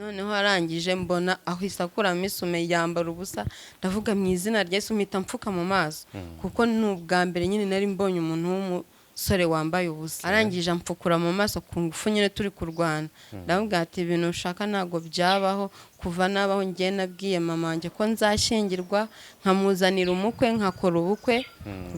Noneho arangije mbona ahise akuramo isume, yambara ubusa. Ndavuga mu izina rya Yesu, mpita mfuka mu maso, kuko ni ubwa mbere nyine nari mbonye umuntu w'umusore wambaye ubusa. Arangije amfukura mu maso ku ngufu nyine, turi kurwana. Ndavuga ati: "Ibintu ushaka ntabwo byabaho. Kuva nabaho, njye nabwiye mama wanjye ko nzashyingirwa, nkamuzanira umukwe, nkakora ubukwe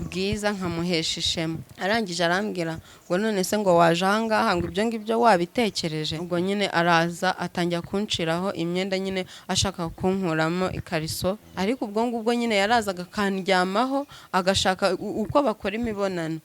bwiza, nkamuhesha ishema." Arangije arambwira ngo: "None se ngo waje ahangaha ngo ibyo ngibyo wabitekereje?" Ubwo nyine araza atangira kunshiraho imyenda nyine, ashaka kunkuramo ikariso. Ariko ubwo ngubwo nyine yarazaga akandyamaho, agashaka uko bakora imibonano.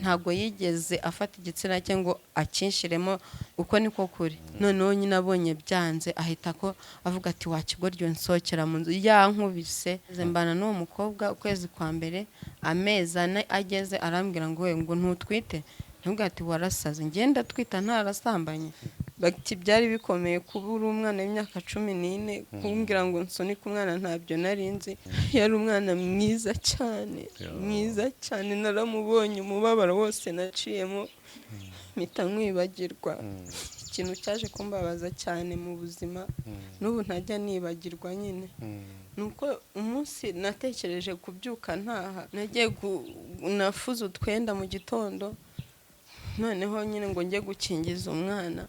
Ntabwo yigeze afata igitsina cye ngo akinshiremo, uko niko kuri. Noneho nyine abonye byanze, ahita ko avuga ati: "Wakigoryi, nsohokera mu nzu." Yankubise, mbana n'uwo mukobwa ukwezi kwa mbere. Amezi 4 ageze, arambwira ngo: "We, ngo ntutwite?" Nubwo ati: "Warasaze, ngenda twita ntarasambanye." Bati byari bikomeye kuba uri umwana w'imyaka 14, kumbwira ngo nsunike umwana, ntabyo nari nzi. Yari umwana mwiza cyane, mwiza cyane. Naramubonye, umubabaro wose naciyemo mpita nkwibagirwa. Ikintu cyaje kumbabaza cyane mu buzima, n'ubu ntajya nibagirwa nyine, ni uko umunsi natekereje kubyuka ntaha, nagiye nafuze utwenda mu gitondo, noneho nyine ngo njye gukingiza umwana.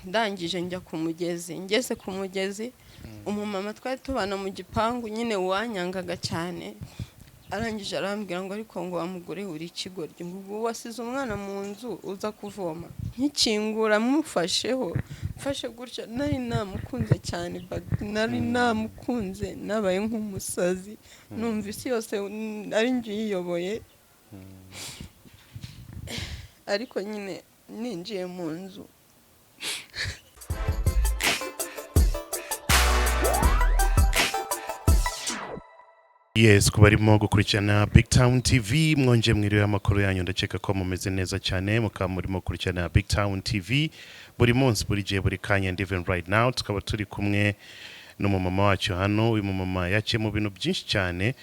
Ndangije njya ku mugezi. Ngeze ku mugezi, umumama twari tubana mu gipangu nyine wanyangaga cyane, arangije arambwira ngo: "Ariko ngo wa mugore, uri ikigoryi, ngo ubu wasize umwana mu nzu uza kuvoma." Nkikingura mufasheho, mfashe gutya, nari namukunze cyane, but nari namukunze, nabaye nk'umusazi, numva isi yose ari njye uyiyoboye. Ariko nyine ninjiye mu nzu. Yes, ku barimo gukurikirana Big Town TV, mwongeye mwiriwe. Amakuru yanyu? Ndakeka ko mumeze neza cyane, mukaba murimo gukurikirana Big Town TV buri munsi, buri gihe, buri kanya, and even right now tukaba turi kumwe n'umumama wacu hano. Uyu mumama yaciye mu bintu byinshi cyane,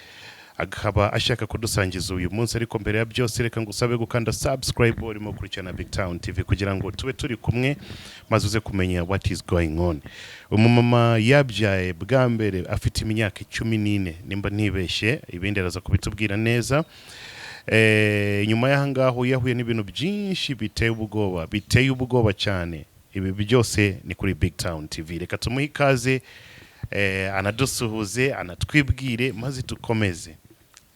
akaba ashaka kudusangiza uyu munsi. Ariko mbere ya byose, reka ngusabe gukanda subscribe urimo gukurikirana Big Town TV, kugira ngo tube turi kumwe maze uze kumenya what is going on. Umumama yabyaye bwa mbere afite imyaka 14, nimba ntibeshye, ibindi araza kubitubwira neza. Nyuma y'aha ngaho yahuye n'ibintu byinshi biteye ubwoba, biteye ubwoba cyane. Ibi byose ni kuri Big Town TV. Reka tumuhe ikaze, anadusuhuze, anatwibwire, maze dukomeze.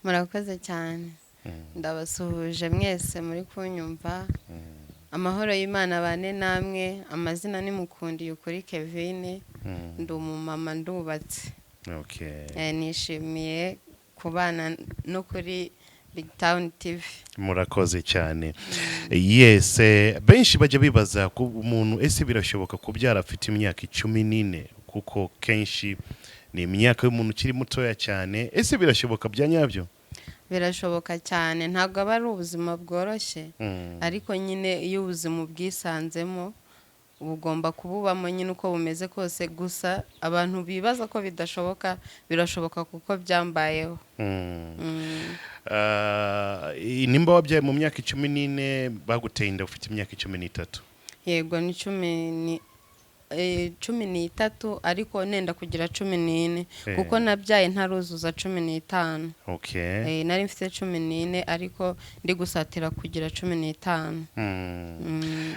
Murakoze cyane, ndabasuhuje mwese muri kunyumva. Amahoro y'Imana bane namwe. Amazina ni Mukundiye Ukuri Kevine, ndi umumama, ndubatse. Nishimiye kubana no kuri Big Town TV. Murakoze cyane. Yes, benshi bajya bibaza ku umuntu: ese birashoboka kubyara afite imyaka 14? Kuko kenshi ni imyaka y'umuntu ukiri mutoya cyane. Ese birashoboka bya nyabyo? Birashoboka cyane. Ntabwo aba ari ubuzima bworoshye, ariko nyine iyo ubuzima ubwisanzemo, bugomba kububamo nyine uko bumeze kose. Gusa abantu bibaza ko bidashoboka, birashoboka kuko byambayeho. Ah, nimba wabyaye mu myaka 14, baguteye inda ufite imyaka 13? Yego, ni 13, ariko nenda kugira 14, kuko nabyaye ntaruzuza 15. Nari mfite 14, ariko ndi gusatira kugira 15.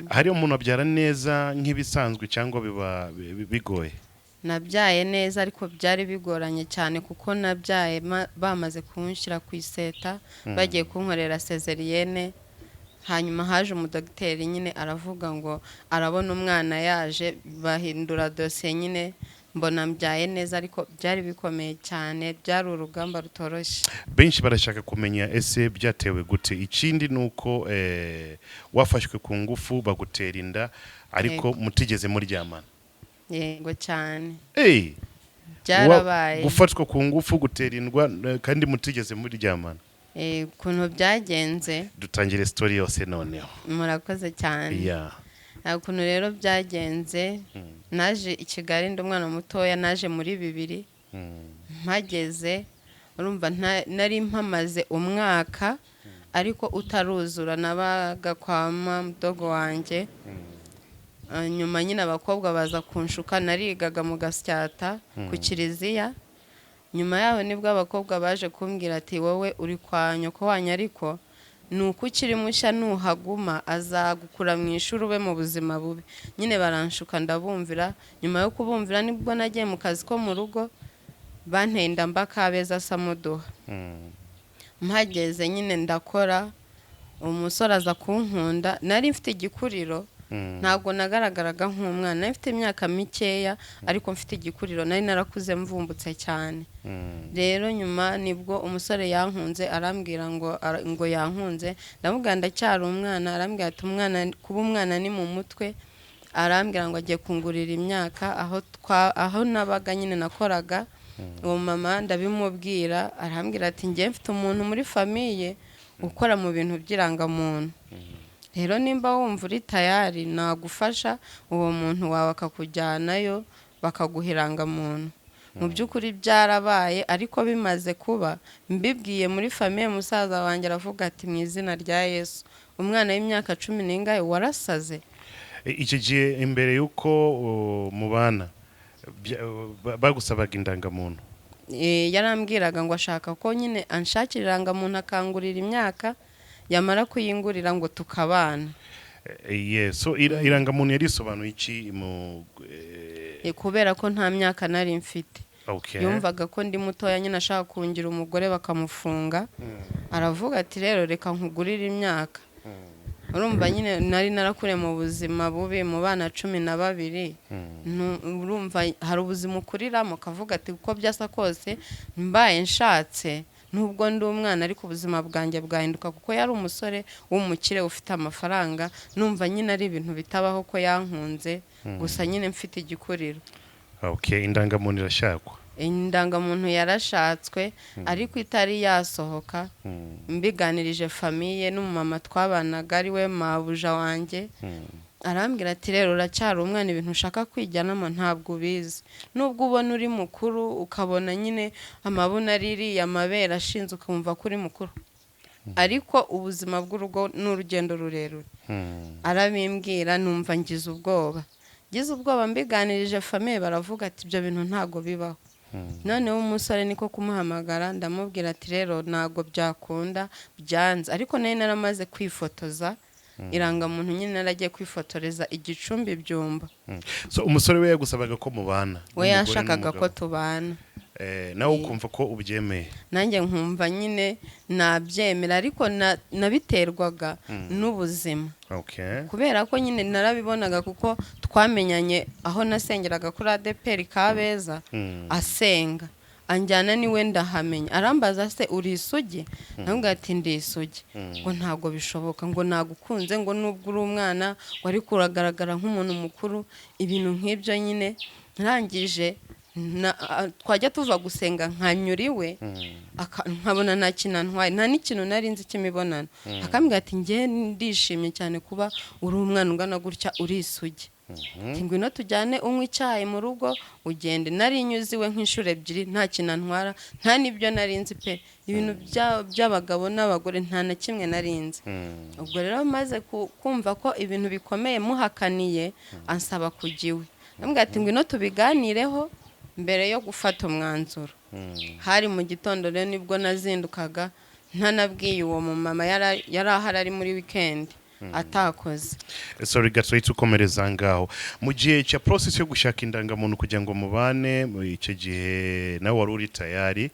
Hari umuntu abyara neza nk'ibisanzwe, cyangwa biba bigoye? Nabyaye neza, ariko byari bigoranye cyane, kuko nabyaye bamaze kunshyira ku iseta, bagiye kunkorera césarienne. Hanyuma haje umudogiteri nyine, aravuga ngo arabona umwana yaje, bahindura dosiye nyine, mbona mbyaye neza, ariko byari bikomeye cyane, byari urugamba rutoroshye. Benshi barashaka kumenya: ese byatewe gute? Ikindi ni uko wafashwe ku ngufu, bagutera inda, ariko mutigeze muryamana. Yego cyane. Hey, Byarabaye. gufatwa ku ngufu, gutera indwa, kandi mutigeze muryamana. Ukuntu byagenze? Dutangire story yose noneho. Murakoze cyane. Nta ukuntu rero byagenze, naje i Kigali ndi umwana mutoya, naje muri 2000. Mpageze, urumva nari mpamaze umwaka ariko utaruzura. Nabaga kwa mudogo wanjye. Nyuma nyine abakobwa baza kunshuka. Narigaga mu Gasyata ku kiliziya. Nyuma yaho nibwo abakobwa baje kumbwira ati: "Wowe uri kwa nyoko wanyu, ariko ni uko ukiri mushya, nuhaguma azagukura mu ishuri, ube mu buzima bubi." Nyine baranshuka, ndabumvira. Nyuma yo kubumvira nibwo nagiye mu kazi ko mu rugo, banteye inda mba Kabeza Samuduha. Mpageze nyine ndakora, umusore aza kunkunda. Nari mfite igikuriro, ntabwo nagaragaraga nk'umwana. Nari mfite imyaka mikeya ariko mfite igikuriro, nari narakuze mvumbutse cyane. Rero nyuma nibwo umusore yankunze, arambwira ngo yankunze. Ndamubwira ndacyari umwana. Arambwira ati: "Umwana, kuba umwana ni mu mutwe." Arambwira ngo agiye kungurira imyaka aho nabaga nyine nakoraga. Uwo mama ndabimubwira, arambwira ati: "Njye mfite umuntu muri famille ukora mu bintu by'irangamuntu. Rero nimba wumva uri tayari, nagufasha, uwo muntu wawe akakujyanayo bakaguha irangamuntu." Mu by'ukuri byarabaye, ariko bimaze kuba mbibwiye muri famille, musaza wanjye aravuga ati: "Mu izina rya Yesu, umwana w'imyaka cumi n'ingahe, warasaze." Icyo gihe imbere y'uko mubana, bagusabaga indangamuntu? Yarambwiraga ngo ashaka ko nyine anshakira irangamuntu, akangurira imyaka, yamara kuyingurira ngo tukabana. Yes, so irangamuntu yari isobanuye iki mu Kubera ko nta myaka nari mfite. Yumvaga ko ndi mutoya nyine, ashaka kungira umugore bakamufunga. Aravuga ati: "Rero reka nkugurire imyaka." Urumva nyine nari narakuriye mu buzima bubi, mu bana 12. Urumva hari ubuzima ukuriramo ukavuga ati: "Uko byasa kose mbaye nshatse, nubwo ndi umwana, ariko ubuzima bwanjye bwahinduka." Kuko yari umusore w'umukire ufite amafaranga. Numva nyine ari ibintu bitabaho ko yankunze gusa nyine mfite igikuriro. Okay, indangamuntu irashakwa. Indangamuntu yarashatswe, ariko itari yasohoka mbiganirije famille n'umumama twabanaga, ari we mabuja wanjye. Arambwira ati: "Rero uracyari umwana, ibintu ushaka kwijyanamo ntabwo ubizi. Nubwo ubona uri mukuru, ukabona nyine amabuno aririye, amabere ashinze, ukumva ko uri mukuru, ariko ubuzima bw'urugo ni urugendo rurerure." Arabimbwira, numva ngize ubwoba. Ngize ubwoba mbiganirije famille, baravuga ati: "Ibyo bintu ntabwo bibaho." Noneho umusore niko kumuhamagara, ndamubwira ati: "Rero ntabwo byakunda, byanze." Ariko nari naramaze kwifotoza irangamuntu nyine, naragiye kwifotoreza igicumbi Byumba. So umusore we yagusabaga ko mubana We nk'umugore yashakaga ko n'umugabo. tubana. Nawe ukumva ko ubyemeye? Nanjye nkumva nyine nabyemera, ariko nabiterwaga n'ubuzima. Kubera ko nyine narabibonaga, kuko twamenyanye aho nasengeraga kuri ADEPR Kabeza. Asenga anjyana niwe, ndahamenya. Arambaza: "Se uri isugi?" Ndamubwira ati: "Ndi isugi." Ngo: "Ntabwo bishoboka," ngo: "Nagukunze," ngo: "nubwo uri umwana, ngo ariko uragaragara nk'umuntu mukuru." Ibintu nk'ibyo nyine. Ntangije twajya tuva gusenga nkanyura iwe, nkabona nta kintu antwaye, nta n'ikintu nari nzi cy'imibonano. Akambwira ati: "Njye ndishimye cyane kuba uri umwana ungana gutya uri isugi." Ati: "Ngwino tujyane unywe icyayi mu rugo ugende." Nari nyuze iwe nk'inshuro ebyiri, nta kintu antwara, nta n'ibyo nari nzi pe, ibintu by'abagabo n'abagore nta na kimwe nari nzi. Ubwo rero maze kumva ko ibintu bikomeye, muhakaniye, ansaba kujya iwe. Ndamubwira ati: "Ngwino tubiganireho mbere yo gufata umwanzuro." Hari mu gitondo rero nibwo nazindukaga, ntanabwiye uwo mumama. Yari ahari, ari muri weekend atakoze. Sorry gato, ukomereza ngaho mu gihe cya process yo gushaka indangamuntu kugira ngo mubane. Muri icyo gihe nawe wari uri tayari?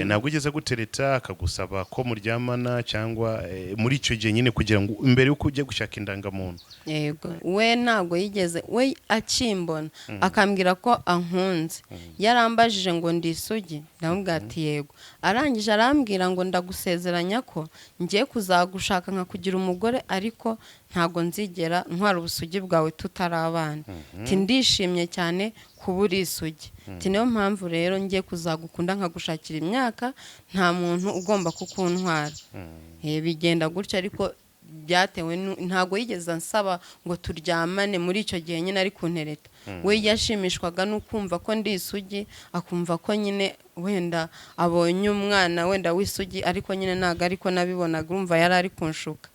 Ntabwo ugeze gutereta akagusaba ko muryamana, cyangwa muri icyo gihe nyine kugira ngo mbere y'uko ujya gushaka indangamuntu? Yego, we ntabwo yigeze. We akimbona akambwira ko ankunze, yarambajije ngo ndi isugi, ndamubwira ati: "Yego." Arangije arambwira ngo: "Ndagusezeranya ko ngiye kuzagushaka nkakugira umugore, ariko ntabwo nzigera ntwara ubusugi bwawe tutari abana." Ati: "Ndishimye cyane kuba uri isugi." Ati: "Niyo mpamvu rero ngiye kuzagukunda nkagushakira imyaka, nta muntu ugomba kukuntwara." Bigenda gutyo, ariko Byatewe ntabwo yigeze ansaba ngo turyamane muri icyo gihe nyine ari kuntereta. We yashimishwaga no kumva ko ndi isugi, akumva ko nyine wenda abonye umwana wenda w'isugi, ariko nyine ntabwo ariko nabibonaga. Urumva yari ari kunshuka,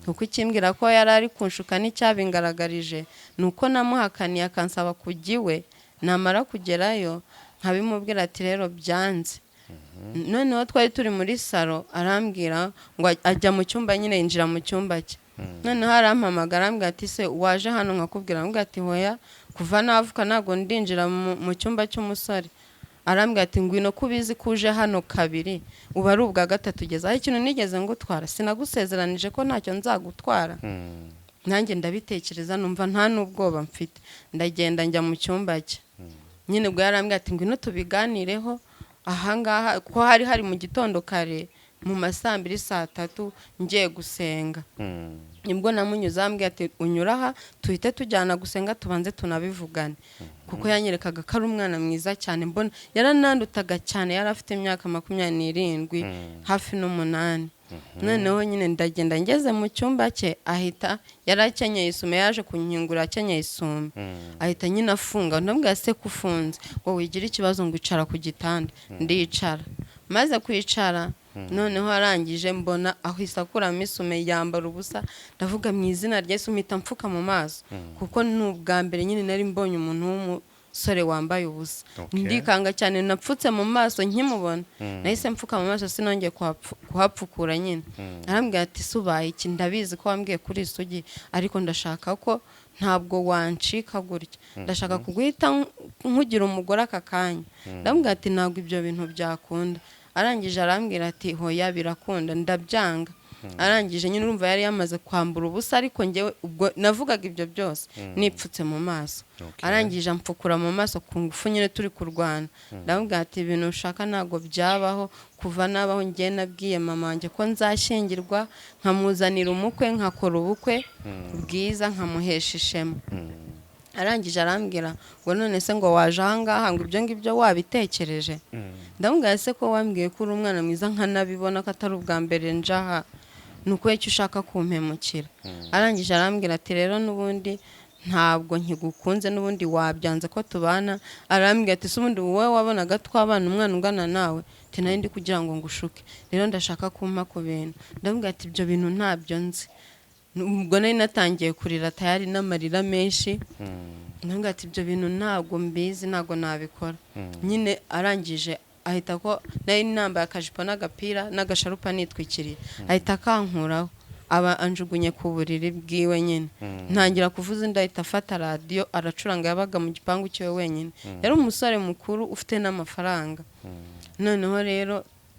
kuko ikimbwira ko yari ari kunshuka n'icyabingaragarije ni uko namuhakaniye akansaba kujya iwe, namara kugerayo nkabimubwira ati: "Rero byanze." Noneho twari turi muri salo, arambwira ngo ajya mu cyumba nyine, yinjira mu cyumba cye. Noneho arampamagara, arambwira ati: "Se waje hano nkakubwira?" Arambwira ati: "Hoya, kuva navuka ntabwo ndinjira mu cyumba cy'umusore." Arambwira ati: "Ngwino, ko ubizi ko uje hano kabiri, uba ari ubwa gatatu ugeze aho, ikintu nigeze ngutwara? Sinagusezeranije ko ntacyo nzagutwara?" Nanjye ndabitekereza, numva nta n'ubwoba mfite. Ndagenda njya mu cyumba cye nyine. Ubwo yarambwira ati: "Ngwino tubiganireho ahangaha," ko hari hari mu gitondo kare, mu ma 2:00, 3:00, ngiye gusenga. Nibwo namunyuze, ambwira ati: "Unyura aha, tuhite tujyana gusenga, tubanze tunabivugane," kuko yanyerekaga ko ari umwana mwiza cyane. Mbona yaranandutaga cyane, yari afite imyaka 27, hafi n'umunani. Noneho nyine ndagenda, ngeze mu cyumba cye ahita, yari akenyeye isume, yaje kunkingura akenyeye isume, ahita nyine afunga. Ndamubwira: "Se ko ufunze?" Ngo: "Wigira ikibazo," ngo: "Icara ku gitanda." Ndicara. Maze kwicara, noneho arangije mbona ahise akuramo isume, yambara ubusa. Ndavuga mu izina rya Yesu, mpita mfuka mu maso, kuko ni ubwa mbere nyine nari mbonye umuntu w'umusore wambaye ubusa. Ndikanga cyane, napfutse mu maso nkimubona. Nahise mfuka mu maso, sinongeye kuhapfukura nyine. Arambwira ati: "Se ubaye iki? Ndabizi ko wambwiye kuri isugi, ariko ndashaka ko ntabwo wancika gutya, ndashaka kuguhita nkugira umugore aka kanya." Ndamubwira ati: "Ntabwo ibyo bintu byakunda." Arangije arambwira ati: "Hoya, birakunda." Ndabyanga. Arangije nyine, urumva yari yamaze kwambura ubusa, ariko njyewe ubwo navugaga ibyo byose nipfutse mu maso. Arangije amfukura mu maso ku ngufu nyine, turi kurwana. Ndamubwira ati: "Ibintu ushaka ntabwo byabaho. Kuva nabaho, njye nabwiye mama wanjye ko nzashyingirwa, nkamuzanira umukwe, nkakora ubukwe bwiza, nkamuhesha ishema." Arangije arambwira ngo: "None se ngo waje ahangaha ngo ibyo ngibyo wabitekereje?" Ndamubwira: "Se ko wambwiye ko uri umwana mwiza, nkanabibona ko atari ubwa mbere njaha, ni ukubera icyo ushaka kumpemukira?" Arangije arambwira ati: "Rero n'ubundi ntabwo nkigukunze, n'ubundi wabyanze ko tubana." Arambwira ati: "Se ubundi wowe wabonaga twabana umwana ungana nawe?" Ati: "Nari ndi kugira ngo ngushuke. Rero ndashaka kumpa ku bintu." Ndamubwira ati: "Ibyo bintu ntabyo nzi." Ubwo nari natangiye kurira tayari n'amarira menshi. Ndamubwira ati: "Ibyo bintu ntabwo mbizi, ntabwo nabikora nyine." Arangije ahita, ko nari nambaye akajipo n'agapira n'agasharupa nitwikiriye, ahita akankuraho, aba anjugunye ku buriri bwiwe nyine. Ntangira kuvuza inda, ahita afata radiyo aracuranga. Yabaga mu gipangu cyiwe wenyine, yari umusore mukuru ufite n'amafaranga. Noneho rero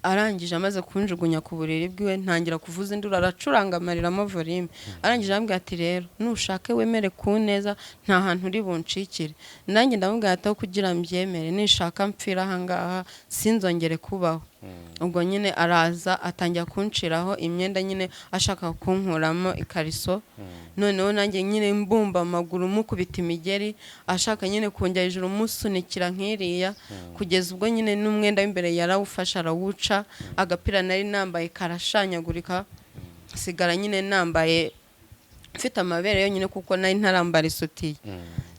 arangije, amaze kunjugunya ku buriri bwiwe, ntangira kuvuza induru, aracuranga amariramo volume. Arangije arambwira ati: "Rero nushake wemere ku neza, nta hantu uri buncikire." Nanjye ndamubwira ati: "Aho kugira mbyemere, nishaka mpfira ahangaha, sinzongere kubaho." Ubwo nyine araza atangira kunshiraho imyenda nyine, ashaka kunkuramo ikariso. Noneho nanjye nyine mbumba amaguru, mukubita imigeri, ashaka nyine kunjya hejuru, musunikira nk'iriya, kugeza ubwo nyine n'umwenda w'imbere yarawufashe arawuca, agapira nari nambaye karashanyagurika, sigara nyine nambaye mfite amabere yonyine, kuko nari ntarambara isutiye.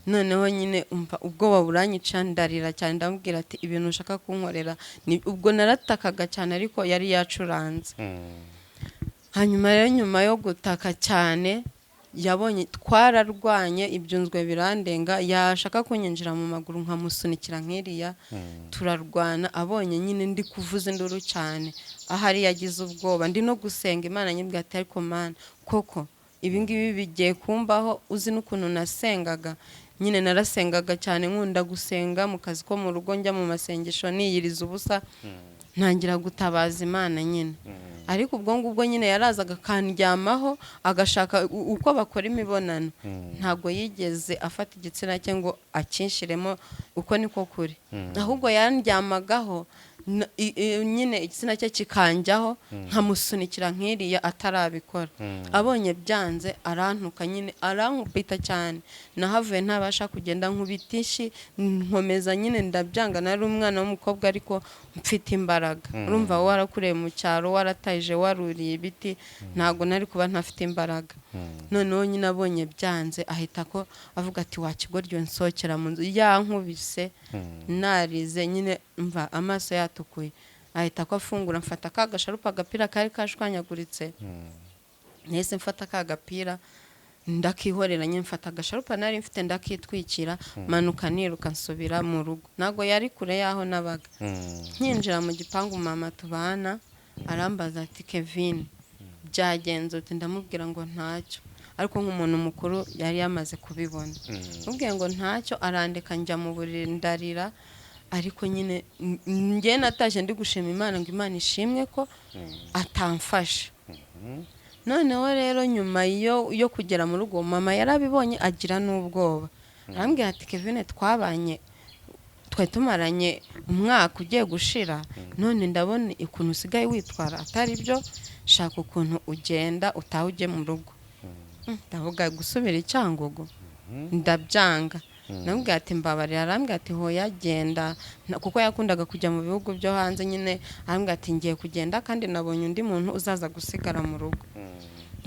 Noneho nyine umva ubwoba buranyica, ndarira cyane. Ndamubwira ati: "Ibintu ushaka kunkorera ni..." Ubwo naratakaga cyane, ariko yari yacuranze. Hanyuma rero nyuma yo gutaka cyane, yabonye twararwanye, ibyunzwe birandenga, yashaka kunyinjira mu maguru nkamusunikira nk'iriya, turarwana. Abonye nyine ndi kuvuza induru cyane, ahari yagize ubwoba. Ndi no gusenga Imana, nyibwira ati: "Ariko Mana, koko ibi ngibi bigiye kumbaho?" Uzi n'ukuntu nasengaga nyine, narasengaga cyane, nkunda gusenga mu kazi ko mu rugo, njya mu masengesho niyiriza ubusa, ntangira gutabaza Imana nyine. Ariko ubwo ngubwo nyine yarazaga akandyamaho, agashaka uko bakora imibonano. Ntabwo yigeze afata igitsina cye ngo akinshiremo, uko niko kuri. Ahubwo yandyamagaho Nyine igitsina cye kikanjyaho, nkamusunikira nk'iriya atarabikora. Abonye byanze arantuka nyine, arankubita cyane. Nahavuye ntabasha kugenda, nkubita inshi, nkomeza nyine ndabyanga. Nari umwana w'umukobwa ariko mfite imbaraga. Urumva warakuriye mu cyaro, waratayije, waruriye ibiti, ntabwo nari kuba ntafite imbaraga. Noneho nyine abonye byanze ahita ko avuga ati: "Wakigoryi, nsohokera mu nzu." Yankubise narize nyine, mva amaso yatukuye, ahita ko afungura, mfata ka gasharupa, agapira kari kashwanyaguritse. Nahise mfata ka gapira ndakihorera nyine, mfata agasharupa nari mfite ndakitwikira, manuka niruka nsubira mu rugo. Ntabwo yari kure y'aho nabaga. Nkinjira mu gipangu, mama tubana arambaza ati: "Kevin, byagenze ute?" Ndamubwira ngo ntacyo, ariko nk'umuntu mukuru yari yamaze kubibona. Mubwiye ngo ntacyo, arandeka njya mu buriri ndarira. Ariko nyine njye natashye ndi gushima Imana ngo Imana ishimwe ko atamfashe. Noneho rero nyuma yo kugera mu rugo, mama yarabibonye agira n'ubwoba, arambwira ati: "Kevin, twabanye, twari tumaranye umwaka ugiye gushira, none ndabona ukuntu usigaye witwara atari byo. Shaka ukuntu ugenda utaha ujye mu rugo." Ndavuga gusubira i Cyangugu ndabyanga. Namubwira ati: "Mbabarira." Arambwira ati: "Hoya, genda." Kuko yakundaga kujya mu bihugu byo hanze nyine. Arambwira ati: "Ngiye kugenda kandi nabonye undi muntu uzaza gusigara mu rugo."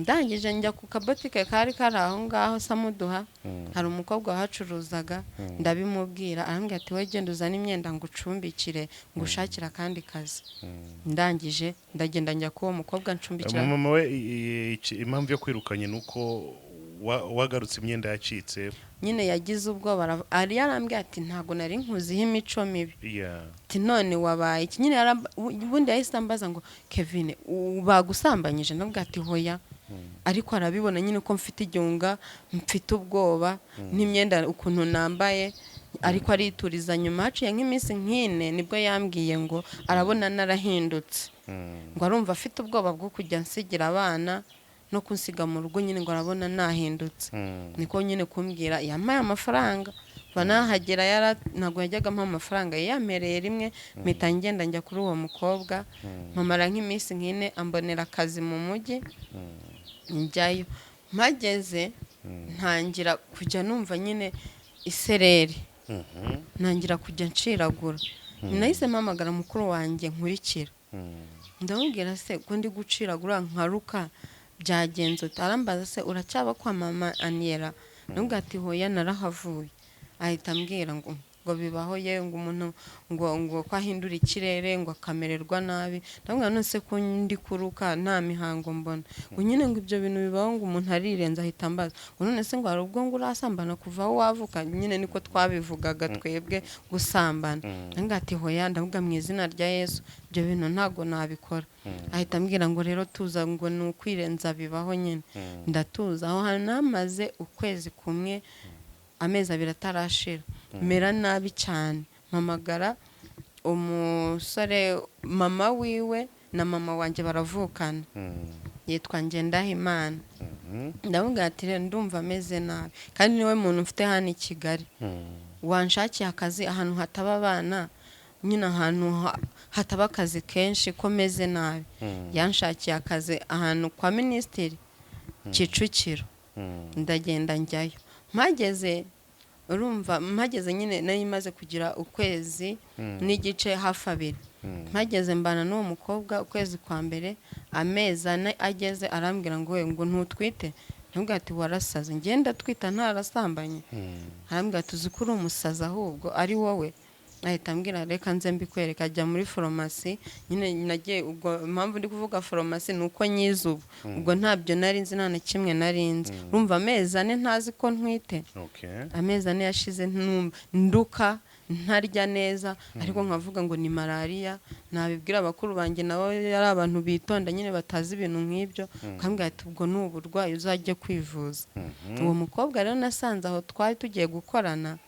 Ndangije njya ku kabotike kari kari aho ngaho Samuduha, hari umukobwa wahacuruzaga, ndabimubwira. Arambwira ati: "We genda uzane imyenda ngo ucumbikire, ngo ushakire akandi kazi." Ndangije ndagenda njya k'uwo mukobwa ncumbikira. Mama we impamvu yo kwirukanye ni uko wagarutse imyenda yacitse? Nyine yagize ubwoba, ari yarambwiye ati: "Ntabwo nari nkuziho imico mibi." Ati: "None wabaye iki?" Nyine ubundi yahise ambaza ngo: "Kevin, bagusambanyije?" Ndamubwira ati: "Hoya." Ariko arabibona nyine ko mfite igihunga, mfite ubwoba n'imyenda ukuntu nambaye, ariko arituriza. Nyuma haciye nk'iminsi nk'ine nibwo yambwiye ngo arabona narahindutse, ngo arumva afite ubwoba bwo kujya nsigira abana no kunsiga mu rugo nyine, ngo arabona nahindutse. Niko nyine kumbwira. Yampaye amafaranga kuva nahagera, ntabwo yajyaga ampa amafaranga, yampereye rimwe mpita ngenda njya kuri uwo mukobwa, mpamara nk'iminsi nk'ine, ambonera akazi mu mujyi njyayo. Mpageze ntangira kujya numva nyine isereri, ntangira kujya nciragura. Nahise mpamagara mukuru wanjye nkurikira, ndamubwira: "Se ko ndi guciragura nkaruka, byagenze ute?" Arambaza: "Se uracyaba kwa mama Aniyera?" Ndamubwira ati: "Hoya, narahavuye." Ahita ambwira ngo bibaho ye, ngo umuntu ngo ko ahindura ikirere ngo akamererwa nabi. Ndamubwira: "None se ko ndi kuruka nta mihango mbona?" Ngo nyine ngo ibyo bintu bibaho, ngo umuntu arirenza. Ahita ambaza ngo: "None se ngo hari ubwo ngo urasambana kuva aho wavuka?" Nyine niko twabivugaga twebwe gusambana. Ndamubwira ati: "Hoya." Ndavuga mu izina rya Yesu, ibyo bintu ntabwo nabikora. Ahita ambwira ngo: "Rero tuza," ngo ni ukwirenza bibaho nyine. Ndatuza. Aho hantu namaze ukwezi kumwe, amezi 2 atarashira mera nabi cyane, mpamagara umusore, mama wiwe na mama wanjye baravukana, yitwa Ngendahimana. Ndamubwira ati: "Rero ndumva ameze nabi kandi niwe muntu mfite hano i Kigali, wanshakiye akazi ahantu hataba abana nyine, ahantu hataba akazi kenshi, ko meze nabi." Yanshakiye akazi ahantu kwa minisitiri Kicukiro, ndagenda njyayo. Mpageze, urumva mpageze nyine nari maze kugira ukwezi n'igice, hafi 2. Mpageze mbana n'uwo mukobwa ukwezi kwa mbere. Amezi 4 ageze arambwira ngo: "We," ngo, "ntutwite?" Ndamubwira ati: "Warasaze, ngenda twita ntarasambanye?" Arambwira ati: "Uzi ko uri umusazi ahubwo ari wowe?" Ahita ambwira: "Reka nze mbikwereka." Ajya muri farumasi nyine. Nagiye ubwo, impamvu ndi kuvuga farumasi ni uko nyize ubu, ubwo ntabyo nari nzi, nta na kimwe nari nzi. Urumva amezi 4 ntazi ko ntwite. Amezi 4 yashize ntumva nduka, ntarya neza, ariko nkavuga ngo ni malariya. Nabibwira abakuru banjye, nabo yari abantu bitonda nyine batazi ibintu nk'ibyo, bakambwira ati: "Ubwo ni uburwayi, uzajye kwivuza." Uwo mukobwa rero nasanze aho twari tugiye gukorana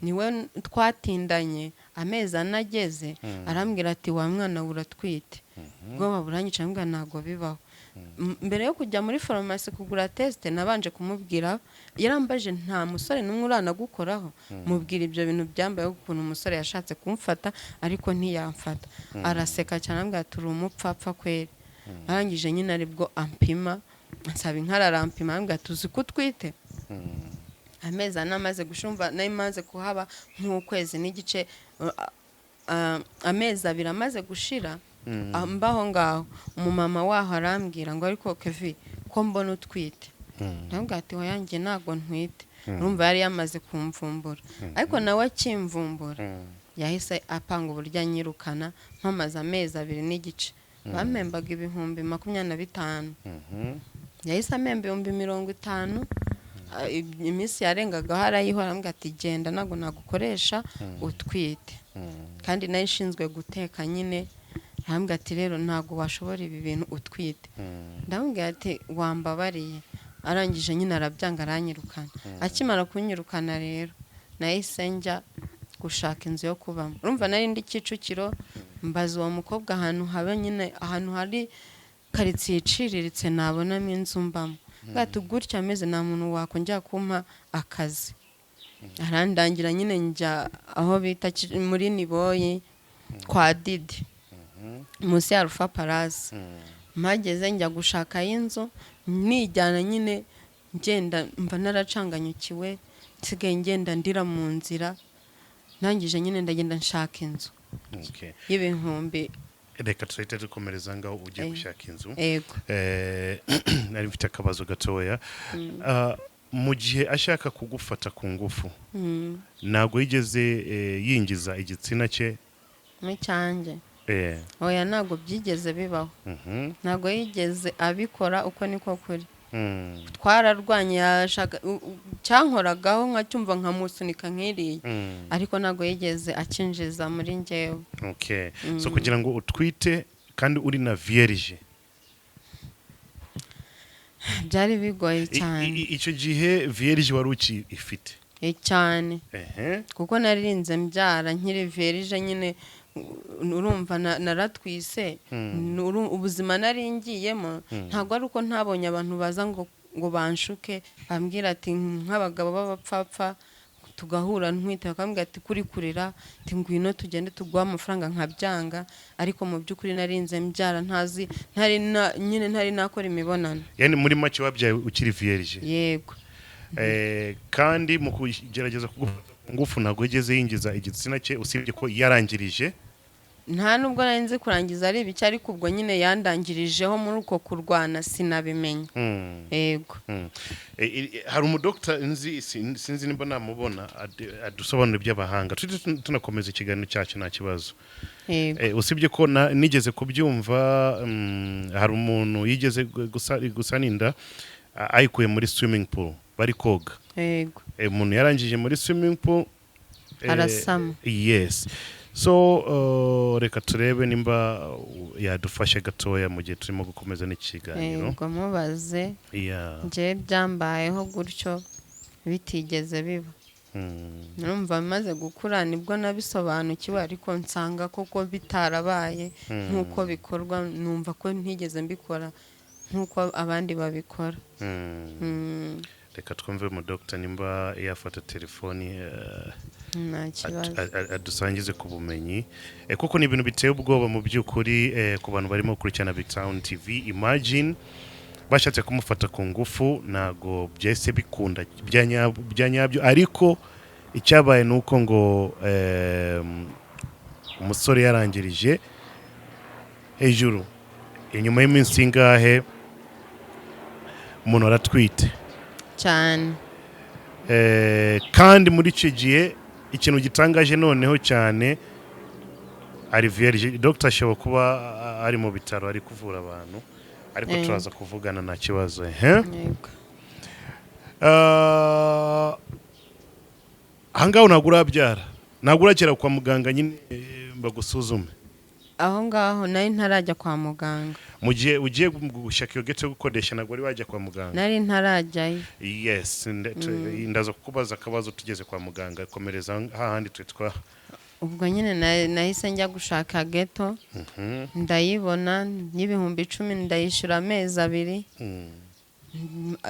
niwe twatindanye. Amezi 4 ageze arambwira ati: "Wa mwana we, uratwite." Ubwoba buranyica, ndamubwira ntabwo bibaho. Mbere yo kujya muri farumasi kugura test, nabanje kumubwira, yarambaje: "Nta musore n'umwe uranagukoraho?" Mubwira ibyo bintu byambayeho, ukuntu umusore yashatse kumfata ariko ntiyamfata. Araseka cyane, ambwira ati: "Uri umupfapfa kweri." Arangije nyine aribwo ampima, nsaba inkari, arampima, arambwira ati: "Uzi ko utwite?" Amezi 4 amaze gushumva, nari maze kuhaba nk'ukwezi n'igice, amezi 2 amaze gushira mbaho ngaho, umumama waho arambwira ngo: "Ariko Kevi, ko mbona utwite?" Ndamubwira ati: "Oya, njye ntabwo ntwite." Urumva yari yamaze kumvumbura, ariko nawe akimvumbura yahise apanga uburyo anyirukana. Mpamaze amezi 2 n'igice, bampembaga 25,000. Yahise ampemba 50,000. Iminsi yarengagaho arayihora, arambwira ati: "Genda, ntabwo nagukoresha utwite." Kandi nayo ishinzwe guteka nyine. Arambwira ati: "Rero ntabwo washobora ibi bintu utwite." Ndamubwira ati: "Wambabariye." Arangije nyine arabyanga, aranyirukana. Akimara kunyirukana rero, nahise njya gushaka inzu yo kubamo. Urumva nari ndi Kicukiro, mbaza uwo mukobwa ahantu haba nyine, ahantu hari karitsiye iciriritse nabonamo inzu mbamo. Bwati gutya ameze, nta muntu wakongera kumpa akazi. Arandangira nyine, njya aho bita muri Niboyi kwa Didi, munsi ya Rufa Palace. Mpageze njya gushakayo inzu, nijyana nyine, ngenda mva naracanganyukiwe, nsigaye ngenda ndira mu nzira. Ndangije nyine ndagenda nshaka inzu y'ibihumbi. Reka tuhite dukomereza ngaho ugiye gushaka inzu. Ego. Nari mfite akabazo gatoya. Mu gihe ashaka kugufata ku ngufu, ntabwo yigeze yinjiza igitsina cye? Mu cyanjye? Oya, ntabwo byigeze bibaho. Ntabwo yigeze abikora, uko niko kuri. Twararwanye, yashaka cyankoragaho nkacyumva, nkamusunika nk'iriya, ariko ntabwo yigeze akinjiza muri njyewe. Okay, so kugira ngo utwite kandi uri na vierge, Byari bigoye cyane. Icyo gihe vierge wari ukifite? Cyane, kuko naririnze mbyara nkiri vierge nyine. Urumva naratwise. Ubuzima nari ngiyemo, ntabwo ari uko ntabonye abantu baza ngo banshuke, bambwira ati nk'abagabo b'abapfapfa, tugahura ntwite, bakambwira ati: "Kuri kurira," ati: "Ngwino tugende tuguhe amafaranga," nkabyanga. Ariko mu by'ukuri narinze mbyara ntazi, ntari nyine ntari nakora imibonano. Yani muri make wabyaye ukiri vierge? Yego. Kandi mu kugerageza kugufata ku ngufu ntabwo yigeze yinjiza igitsina cye, usibye ko yarangirije? Nta nubwo nari nzi kurangiza ari ibiki, ariko ubwo nyine yandangirijeho muri uko kurwana, sinabimenya. Yego. Hari umudokita nzi, sinzi nimba namubona adusobanura iby'abahanga. Tujye tunakomeza ikiganiro cyacu, nta kibazo. Yego. Usibye ko nigeze kubyumva, hari umuntu yigeze gusana inda ayikuye muri swimming pool bari koga. Umuntu yarangije muri swimming pool, Arasama. Yes. So reka turebe nimba yadufashe gatoya mu gihe turimo gukomeza n'ikiganiro. Yego, mubaze. Njyewe byambayeho gutyo bitigeze biba. Numva maze gukura nibwo nabisobanukiwe, ariko nsanga koko bitarabaye nk'uko bikorwa, numva ko ntigeze mbikora nk'uko abandi babikora. Reka twumve mu dogita nimba yafata telefoni, Nta kibazo. adusangize ku bumenyi, kuko ni ibintu biteye ubwoba mu by'ukuri, ku bantu barimo gukurikirana Big Town TV. Imagine bashatse kumufata ku ngufu, ntago byahise bikunda bya nyabyo, ariko icyabaye ni uko ngo umusore yarangirije hejuru, inyuma y'iminsi ingahe umuntu aratwite. Cyane. Kandi muri icyo gihe, ikintu gitangaje noneho cyane, ari vierge. Dr ashobora kuba ari mu bitaro ari kuvura abantu, ariko turaza kuvugana, nta kibazo. Yego. Ahangaha ntabwo urabyara, ntabwo uragera kwa muganga nyine bagusuzume? Aho ngaho nari ntarajya kwa muganga. Mu gihe ugiye gushaka iyo ghetto yo gukodesha, ntabwo wari wajya kwa muganga? Nari ntarajyayo. Yes, ndaza kukubaza akabazo tugeze kwa muganga. Komereza hahandi twitwa. Ubwo nyine nahise njya gushaka ghetto, ndayibona n'10,000, ndayishyura amezi 2.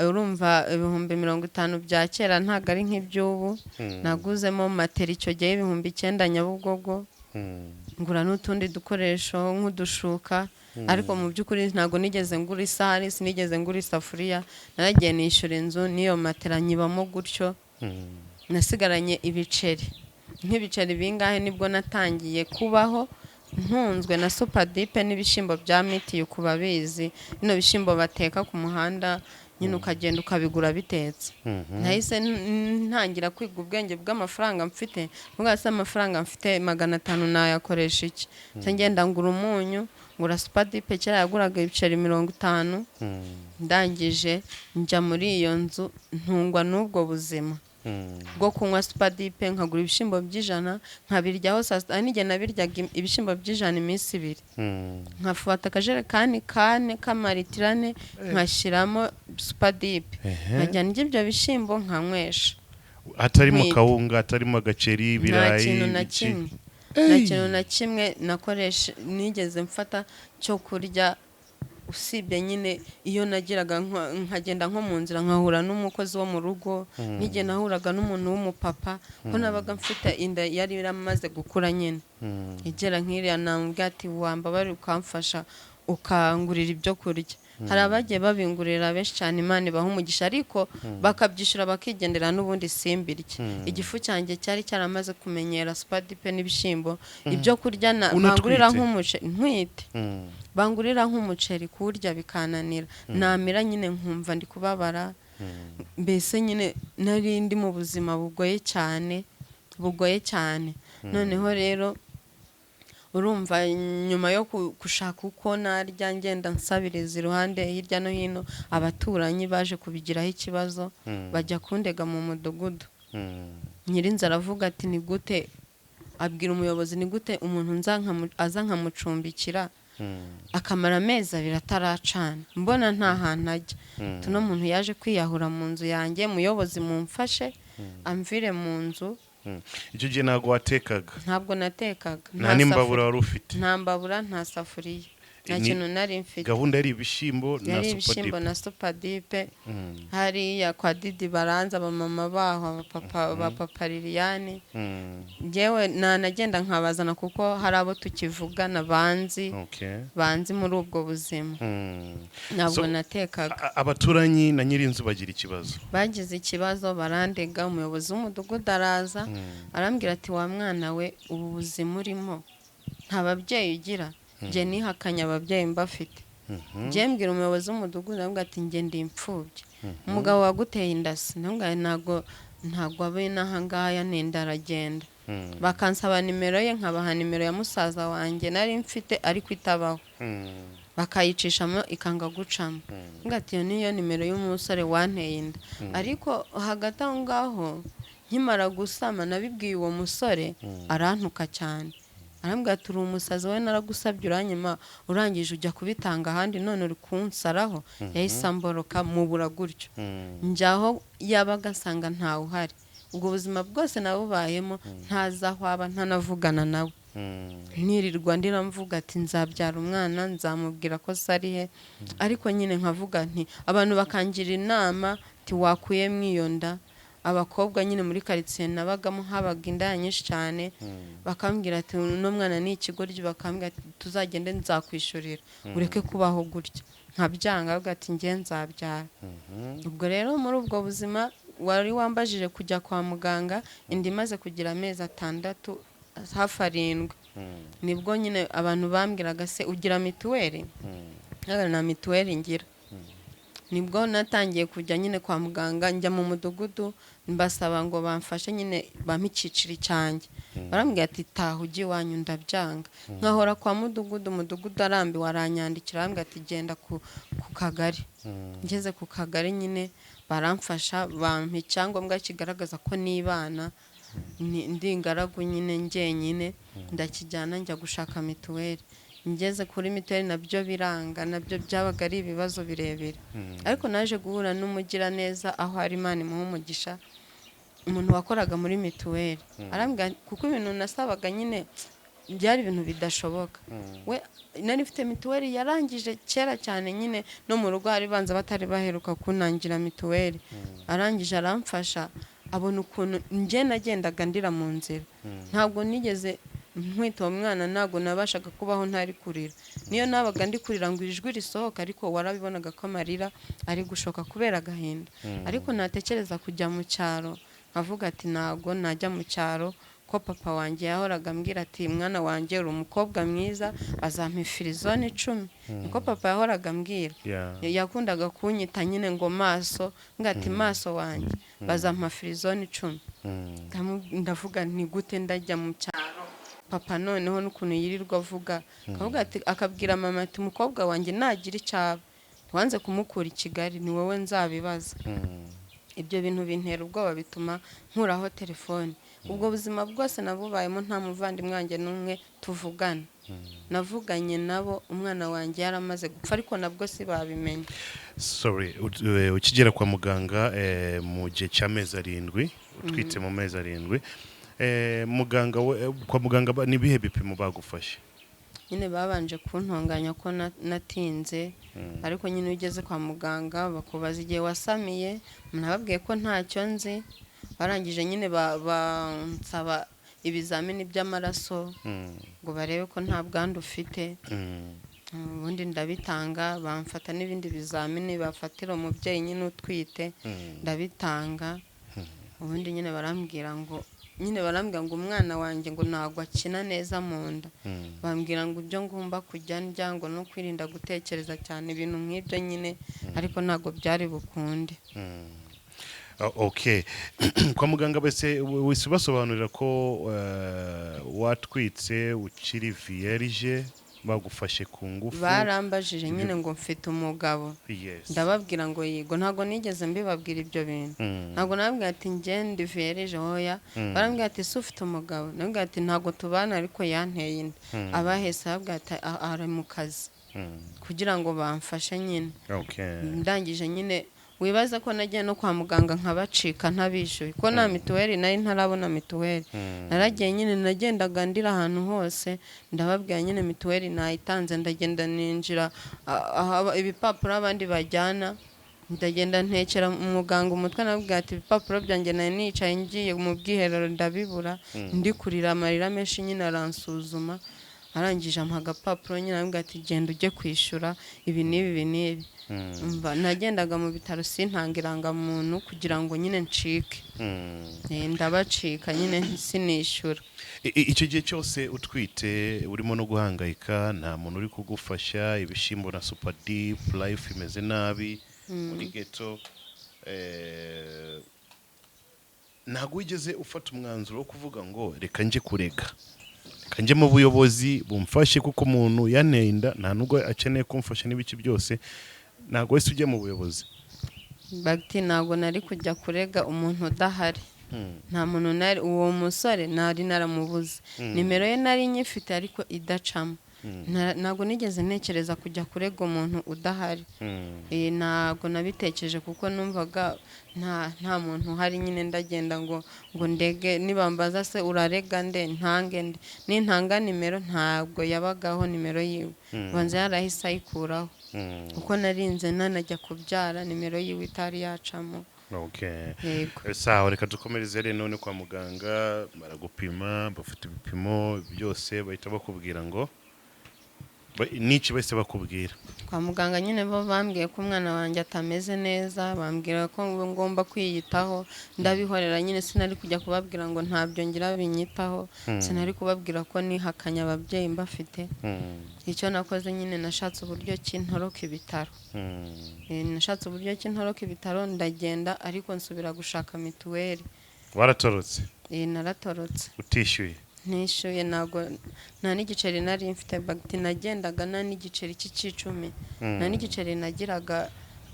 Urumva 50,000 bya kera ntabwo ari nk'iby'ubu. Naguzemo matera icyo gihe 9,000 Nyabugogo, ngura n'utundi dukoresho nk'udushuka, ariko mu by'ukuri ntabwo nigeze ngura isahani, sinigeze ngura isafuriya. Naragiye nishyura inzu n'iyo matera nyibamo gutyo. Nasigaranye ibiceri nk'ibiceri bingahe, nibwo natangiye kubaho ntunzwe na supadipe n'ibishyimbo bya mitiyu. Ku babizi, bino bishyimbo bateka ku muhanda nyine, ukagenda ukabigura bitetse. Nahise ntangira kwiga ubwenge bw'amafaranga mfite, mvuga se amafaranga mfite 500 nayakoresha iki? Se ngenda ngura umunyu, ngura supadipe, kera yaguraga ibiceri 50. Ndangije njya muri iyo nzu, ntungwa n'ubwo buzima bwo kunywa supadipe, nkagura ibishyimbo by'ijana nkabiryaho saa sita. Hari n'igihe nabiryaga ibishyimbo by'ijana iminsi 2, nkafata akajerekani kane k'amaritiro 4 nkashyiramo supadipe, nkajya ndya ibyo bishyimbo nkanywesha. Hatarimo Ntwite. kawunga, hatarimo agaceri, Nta ibirayi, kintu na ibiki? kimwe, nta kintu na kimwe nakoresha nigeze mfata cyo kurya, usibye nyine iyo nagiraga nkagenda nko mu nzira nkahura n'umukozi wo mu rugo, n'igihe nahuraga n'umuntu w'umupapa, ko nabaga mfite inda yari yaramaze gukura nyine igera nk'iriya, namubwira ati wambabare ukamfasha ukangurira ibyo kurya. Hari abagiye babingurira benshi cyane, Imana ibaha umugisha, ariko bakabyishyura bakigendera, n'ubundi simbirye. Igifu cyanjye cyari cyaramaze kumenyera supadipe n'ibishyimbo. Ibyo kurya Unatwite? bangurira nk'umuceri ntwite, bangurira nk'umuceri kuwurya bikananira, namira nyine nkumva ndi kubabara. Mbese nyine nari ndi mu buzima bugoye cyane, bugoye cyane. Noneho rero urumva nyuma yo gushaka uko narya, ngenda nsabiriza iruhande hirya no hino, abaturanyi baje kubigiraho ikibazo, bajya kundega mu mudugudu. Nyirinzu aravuga ati ni gute, abwira umuyobozi, ni gute umuntu aza nkamucumbikira akamara amezi 2 ataracana, mbona nta hantu ajya? Tuno muntu yaje kwiyahura mu nzu yanjye, muyobozi mumfashe amvire mu nzu. Icyo gihe ntabwo watekaga? Ntabwo natekaga. Nta n'imbabura wari ufite? Nta mbabura, nta safuriya, nta kintu nari mfite. Gahunda yari ibishyimbo na Yari ibishyimbo supadipe. na supadipe. Hariya kwa Didi baranza, abamama baho, abapapa ba papa Liliane, njyewe nanagenda nkabazana, kuko hari abo tukivugana banzi, banzi muri ubwo buzima. Ntabwo natekaga. Abaturanyi na nyirinzu bagira ikibazo? Bagize ikibazo, barandega. Umuyobozi w'umudugudu araza arambwira ati wa mwana we, ubu buzima urimo nta babyeyi ugira? Njye nihakanye ababyeyi mbafite. Njye mbwira umuyobozi w'umudugudu, ndamubwira ati njye ndi imfubyi. Umugabo waguteye inda se? Ndamubwira ntabwo abe n'aha ngaya, nenda aragenda. Bakansaba nimero ye, nkabaha nimero ya musaza wanjye nari mfite ariko itabaho, bakayicishamo ikanga gucamo. Ati iyo niyo nimero y'umusore wanteye inda. Ariko hagati aho ngaho nkimara gusama nabibwiye uwo musore, arantuka cyane, arambwira ati uri umusazi wowe, naragusabye uranyima, urangije ujya kubitanga ahandi, none uri kunsaraho. Yahise amboroka mubura gutyo. Njyaho yabaga nsanga ntawe uhari. Ubwo buzima bwose nabubayemo ntazi aho aba, ntanavugana nawe. Nirirwa ndira mvuga ati nzabyara umwana nzamubwira ko se ari he. Ariko nyine nkavuga nti abantu bakangira inama nti wakuyemo iyo nda. Abakobwa nyine muri karitsiye nabagamo habaga indaya nyinshi cyane, bakambwira ati uno mwana ni ikigoryi, bakambwira ati tuzagende nzakwishyurira ureke kubaho gutya, nkabyanga, bavuga ati njye nzabyara. Ubwo rero muri ubwo buzima wari wambajije kujya kwa muganga, inda imaze kugira amezi 6 hafi 7, nibwo nyine abantu bambwiraga se ugira mituweli? Ntabwo nta mituweli ngira. Nibwo natangiye kujya nyine kwa muganga, njya mu mudugudu mbasaba ngo bamfashe nyine bampe icyiciro cyanjye, barambwira ati taha ujye iwanyu, ndabyanga, nkahora kwa mudugudu. Umudugudu arambiwe aranyandikira, arambwira ati genda ku kagari. Ngeze ku kagari nyine baramfasha, bampa icyangombwa kigaragaza ko nibana ndi ingaragu nyine njyenyine, ndakijyana njya gushaka mituweli. Ngeze kuri mituweli nabyo biranga, nabyo byabaga ari ibibazo birebire. Ariko naje guhura n'umugiraneza aho ari, Imana imuha umugisha. Umuntu wakoraga muri mituweli arambwira, kuko ibintu nasabaga nyine byari ibintu bidashoboka. We nari mfite mituweli yarangije kera cyane nyine, no mu rugo hari banza batari baheruka kunangira mituweli. Arangije aramfasha, abona ukuntu njye nagendaga ndira mu nzira. Ntabwo nigeze nkwita uwo mwana, ntabwo nabashaga kubaho ntari kurira. Niyo nabaga ndi kurira ngo ijwi risohoka, ariko warabibonaga ko amarira ari gushoka kubera agahinda. Ariko natekereza kujya mu cyaro nkavuga ati ntabwo najya mu cyaro, ko papa wanjye yahoraga ambwira ati mwana wanjye uri umukobwa mwiza, bazampa ifirizone 10. Niko papa yahoraga ambwira. Yakundaga kunyita nyine ngo maso, ngo ati maso wanjye bazampa firizone 10. Ndavuga nti gute ndajya mu cyaro? Papa noneho n'ukuntu yirirwa avuga, akavuga ati, akabwira mama ati umukobwa wanjye nagira icyaba wanze kumukura i Kigali ni wowe nzabibaza. Ibyo bintu bintera ubwoba, bituma nkuraho telefone. Ubwo buzima bwose nabubayemo nta muvandimwe wanjye n'umwe tuvugana. Navuganye nabo umwana wanjye yaramaze gupfa, ariko nabwo si babimenye. Sorry, ukigera kwa muganga mu gihe cy'amezi 7, utwite mu mezi 7, muganga kwa muganga ni ibihe bipimo bagufashe? Nyine babanje kuntonganya ko natinze, ariko nyine iyo ugeze kwa muganga bakubaza igihe wasamiye. Nababwiye ko ntacyo nzi. Barangije nyine bansaba ibizamini by'amaraso ngo barebe ko nta bwandu ufite. Ubundi ndabitanga, bamfata n'ibindi bizamini bafatira umubyeyi nyine utwite, ndabitanga. Ubundi nyine barambwira ngo umwana wanjye ngo ntabwo akina neza mu nda. Bambwira ngo ibyo ngomba kujya ndya, ngo no kwirinda gutekereza cyane, ibintu nk'ibyo nyine, ariko ntabwo byari bukunde. Okay, kwa muganga bese wese basobanurira ko watwitse ukiri vierge, bagufashe ku ngufu? Barambajije nyine ngo mfite umugabo? Ndababwira ngo yego. Ntabwo nigeze mbibabwira ibyo bintu. Ntabwo nababwira ati njye ndi vierge, hoya. Barambwira ati ese ufite umugabo? Nababwira ati ntabwo tubana, ariko yanteye inda. Abahese babwira ati ari mu kazi, kugira ngo bamfashe nyine. Ndangije nyine wibaza ko nagiye no kwa muganga nkabacika ntabishyuye, ko nta mituweli nari ntarabona mituweli. Naragiye nyine, nagendaga ndira ahantu hose, ndababwira nyine mituweli nayitanze. Ndagenda ninjira ibipapuro abandi bajyana, ndagenda ntekera umuganga umutwe, nababwira ati ibipapuro byanjye nari nicaye ngiye mu bwiherero ndabibura, ndi kurira amarira menshi nyine. Aransuzuma, arangije ampa agapapuro nyine, arambwira ati genda ujye kwishyura ibi n'ibi, ibi n'ibi. Umva, nagendaga mu bitaro sintanga irangamuntu kugira ngo nyine ncike. Ndabacika nyine sinishyura. Icyo gihe cyose utwite urimo no guhangayika, nta muntu uri kugufasha, ibishyimbo na super deep life imeze nabi muri ghetto, ntabwo wigeze ufata umwanzuro wo kuvuga ngo reka njye kurega, reka njye mu buyobozi bumfashe, kuko umuntu yanteye inda nta nubwo akeneye kumfasha n'ibiki byose? Ntabwo wese ujya mu buyobozi? Bagiti, ntabwo nari kujya kurega umuntu udahari. Nta muntu nari, uwo musore nari naramubuze, nimero ye nari nyifite ariko idacamo. Ntabwo nigeze ntekereza kujya kurega umuntu udahari. Ntabwo nabitekereje kuko numvaga nta muntu uhari nyine. Ndagenda ngo ndege, nibambaza se urarega nde, ntange nde? Nintanga nimero, ntabwo yabagaho nimero yiwe, banza yarahise ayikuraho, kuko narinze nanajya kubyara nimero yiwe itari yacamo. Yego. Sawa, reka dukomereze rero. None kwa muganga baragupima, bafite ibipimo byose, bahita bakubwira ngo n'iki bahise bakubwira? Kwa muganga nyine bo bambwiye ko umwana wanjye atameze neza, bambwira ko ngomba kwiyitaho, ndabihorera nyine. Sinari kujya kubabwira ngo ntabyo ngira binyitaho, sinari kubabwira ko nihakanye ababyeyi mbafite. Icyo nakoze nyine, nashatse uburyo ki ntoroka ibitaro. Nashatse uburyo ki ntoroka ibitaro, ndagenda, ariko nsubira gushaka mituweli. Waratorotse? Naratorotse. Utishyuye? Ntishyuye, ntabwo, nta n'igiceri nari mfite. Bagiti, nagendaga nta n'igiceri cy'icumi, nta n'igiceri nagiraga,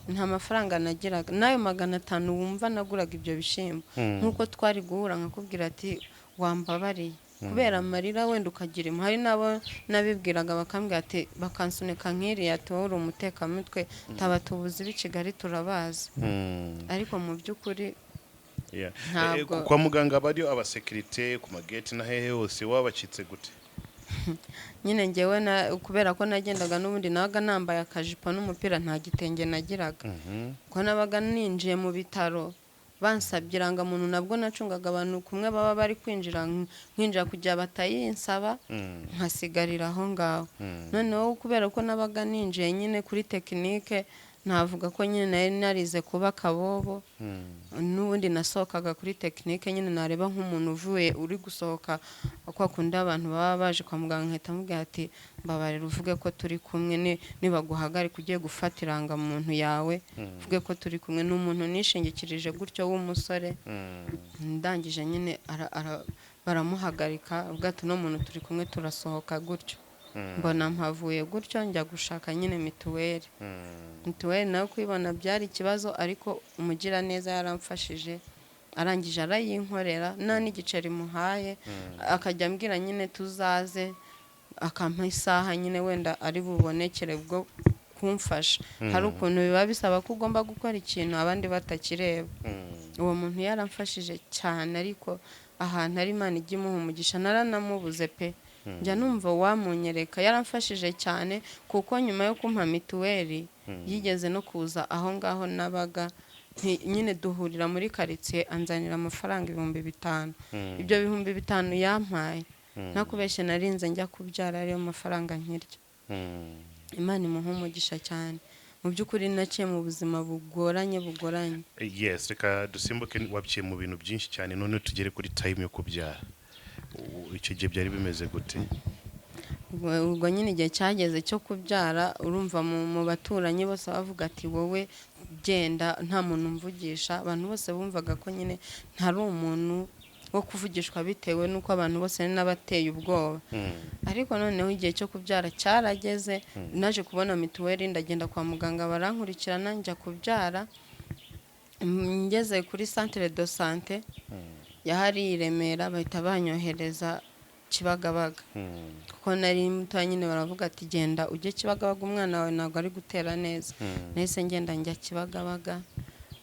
nta mafaranga nagiraga. N'ayo 500 wumva naguraga ibyo bishyimbo, nk'uko twari guhura nkakubwira ati wambabariye kubera amarira, wenda ukagira impuhwe. Hari n'abo nabibwiraga bakambwira ati, bakansunika nk'iriya ati wowe uri umutekamutwe, taba tubuzi b'i Kigali turabazi. Ariko mu by'ukuri Yeah. Ntabwo- Kwa muganga bariyo abasekirite ku mageti na hehe hose, wabacitse gute? Nyine ngewe na kubera ko nagendaga n'ubundi nabaga nambaye akajipo n'umupira, nta gitenge nagiraga. Ko nabaga ninjiye mu bitaro bansabye irangamuntu, nabwo nacungaga abantu kumwe baba bari kwinjira, nkinjira kugira batayinsaba, nkasigarira aho ngaho. Noneho kubera ko nabaga ninjiye nyine kuri technique, navuga ko nyine nari narize kuba kabobo. N'ubundi nasohokaga kuri technique nyine, nareba nk'umuntu uvuye uri gusohoka kwa kundi abantu baba baje kwa muganga, nkahita mubwira ati: "Mbabarira uvuge ko turi kumwe, nibaguhagarika ugiye gufata irangamuntu yawe uvuge ko turi kumwe." Ni umuntu nishingikirije gutyo w'umusore. Ndangije nyine baramuhagarika, avuga ati: "Uno muntu turi kumwe." Turasohoka gutyo, mbona mpavuye gutyo, njya gushaka nyine mituweli. Mituweli nayo kuyibona byari ikibazo, ariko umugiraneza yaramfashije, arangije arayinkorera nta n'igiceri muhaye. Akajya ambwira nyine tuzaze, akampa isaha nyine wenda ari bubonekere bwo kumfasha. Hari ukuntu biba bisaba ko ugomba gukora ikintu abandi batakireba. Uwo muntu yaramfashije cyane, ariko ahantu ari Imana ijya imuha umugisha. Naranamubuze pe, njya numva wamunyereka. Yaramfashije cyane kuko nyuma yo kumpa mituweli yigeze no kuza aho ngaho nabaga. Nyine duhurira muri karitsiye, anzanira amafaranga 5000. Ibyo 5000 yampaye, ntakubeshye, narinze njya kubyara ariyo mafaranga nkirya. Imana imuha umugisha cyane. Mu by'ukuri naciye mu buzima bugoranye, bugoranye. Yes, reka dusimbuke, waciye mu bintu byinshi cyane, none tugere kuri time yo kubyara. Icyo gihe byari bimeze gute? Ubwo nyine igihe cyageze cyo kubyara, urumva mu baturanyi bose bavuga ati: "Wowe genda, nta muntu umvugisha." Abantu bose bumvaga ko nyine ntari umuntu wo kuvugishwa, bitewe n'uko abantu bose nari n'abateye ubwoba. Ariko noneho igihe cyo kubyara cyarageze, naje kubona mituweli, ndagenda kwa muganga barankurikirana, njya kubyara. Ngeze kuri centre de santé yahari i Remera, bahita banyohereza Kibagabaga, kuko nari mutoya nyine. Baravuga ati: "Genda ujye Kibagabaga, umwana wawe ntabwo ari gutera neza." Nahise ngenda njya Kibagabaga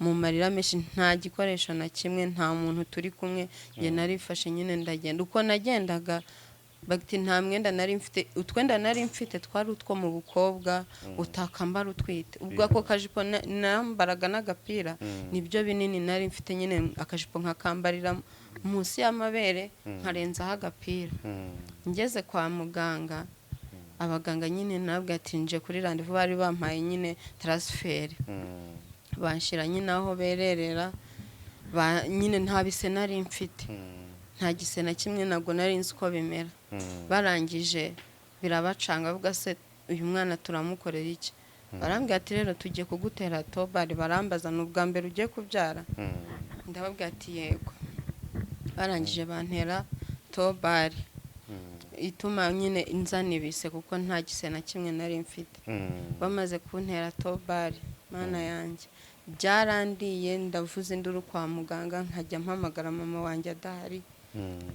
mu marira menshi, nta gikoresho na kimwe, nta muntu turi kumwe. Njye narifashe nyine ndagenda. Uko nagendaga bagiti, nta mwenda nari mfite. Utwenda nari mfite twari utwo mu bukobwa utakambara utwite. Ubwo ako kajipo nambaraga n'agapira nibyo binini nari mfite nyine. Akajipo nkakambarira munsi y'amabere, nkarenzaho agapira. Ngeze kwa muganga, abaganga nyine nabwo ati nje kuri rendez-vous, bari bampaye nyine transfert, banshyira nyine aho bererera. Nyine nta bise nari mfite, nta gise na kimwe, ntabwo nari nzi uko bimera. Barangije birabacanga, bavuga: "Se uyu mwana turamukorera iki?" Barambwira ati: "Rero tugiye kugutera tobari." Barambaza: "Ni ubwa mbere ugiye kubyara?" Ndababwira ati: "Yego." Barangije bantera tobari ituma nyine inzana ibise, kuko nta gise na kimwe nari mfite. Bamaze kuntera tobari, mana yanjye, byarandiye, ndavuza induru kwa muganga, nkajya mpamagara mama wanjye adahari,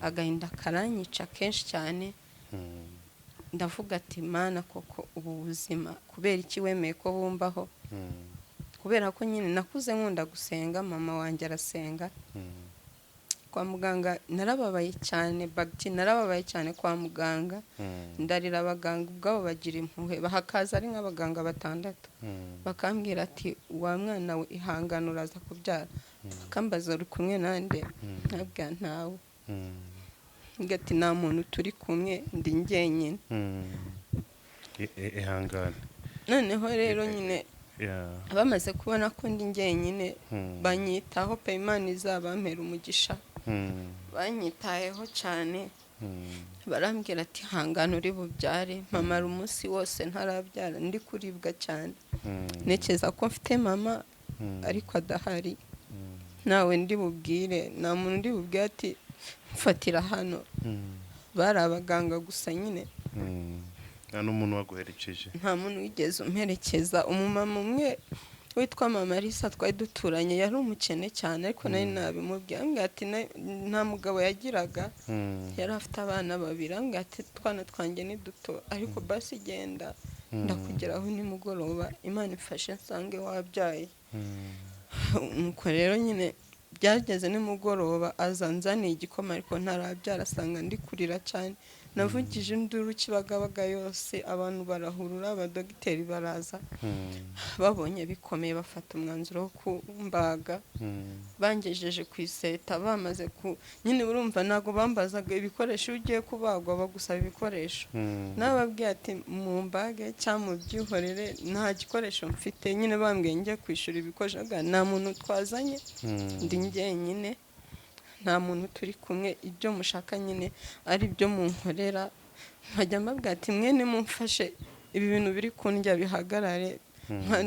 agahinda karanyica kenshi cyane. Ndavuga ati: "Mana, koko ubu buzima kubera iki wemeye ko bumbaho?" Kubera ko nyine nakuze nkunda gusenga, mama wanjye arasenga. Kwa muganga narababaye cyane, bagiti, narababaye cyane kwa muganga, ndarira. Abaganga ubwabo bagira impuhwe, hakaza ari nk'abaganga batandatu, bakambwira ati: "Wa mwana we, ihangane, uraza kubyara." Bakambaza: "Uri kumwe nande?" Nkabwira: "Ntawe." Ati: "Nta muntu turi kumwe, ndi njyenyine." Ihangane. Noneho rero nyine bamaze kubona ko ndi njyenyine, banyitaho pe. Imana izabampera umugisha. Banyitayeho cyane. Barambwira ati: "Hangana, uri bubyare." Mpamara umunsi wose ntarabyara, ndi kuribwa cyane, ntekereza ko mfite mama ariko adahari, ntawe ndi bubwire, nta muntu ndi bubwire ati: "Mfatira hano." Bari abaganga gusa nyine. Nta n'umuntu waguherekeje? Nta muntu wigeze umperekeza. Umumama umwe witwa Mama Lisa twari duturanye, yari umukene cyane, ariko nari nabimubwiye, ambwira ati nta mugabo yagiraga, yari afite abana babiri, ambwira ati: "Utwana twanjye ni duto, ariko basi genda, ndakugeraho nimugoroba, Imana ifashe nsange wabyaye." Nuko rero nyine Byageze nimugoroba aza nzaniye igikoma, ariko ntarabyara, asanga ndi kurira cyane. Navugije induru Kibagabaga yose, abantu barahurura, abadogiteri baraza. Babonye bikomeye bafata umwanzuro wo kumbaga. Bangejeje ku iseta, bamaze ku nyine, urumva ntabwo bambazaga ibikoresho. Iyo ugiye kubagwa bagusaba ibikoresho. Nababwiye ati mumbage cyangwa mubyihorere, nta gikoresho mfite. Nyine bambwiye njye kwishyura ibikoresho, ndavuga, nta muntu twazanye, ndi njyenyine, nta muntu turi kumwe, ibyo mushaka nyine ari byo munkorera. Nkajya mbabwira ati mwene mumfashe ibi bintu biri kundya bihagarare.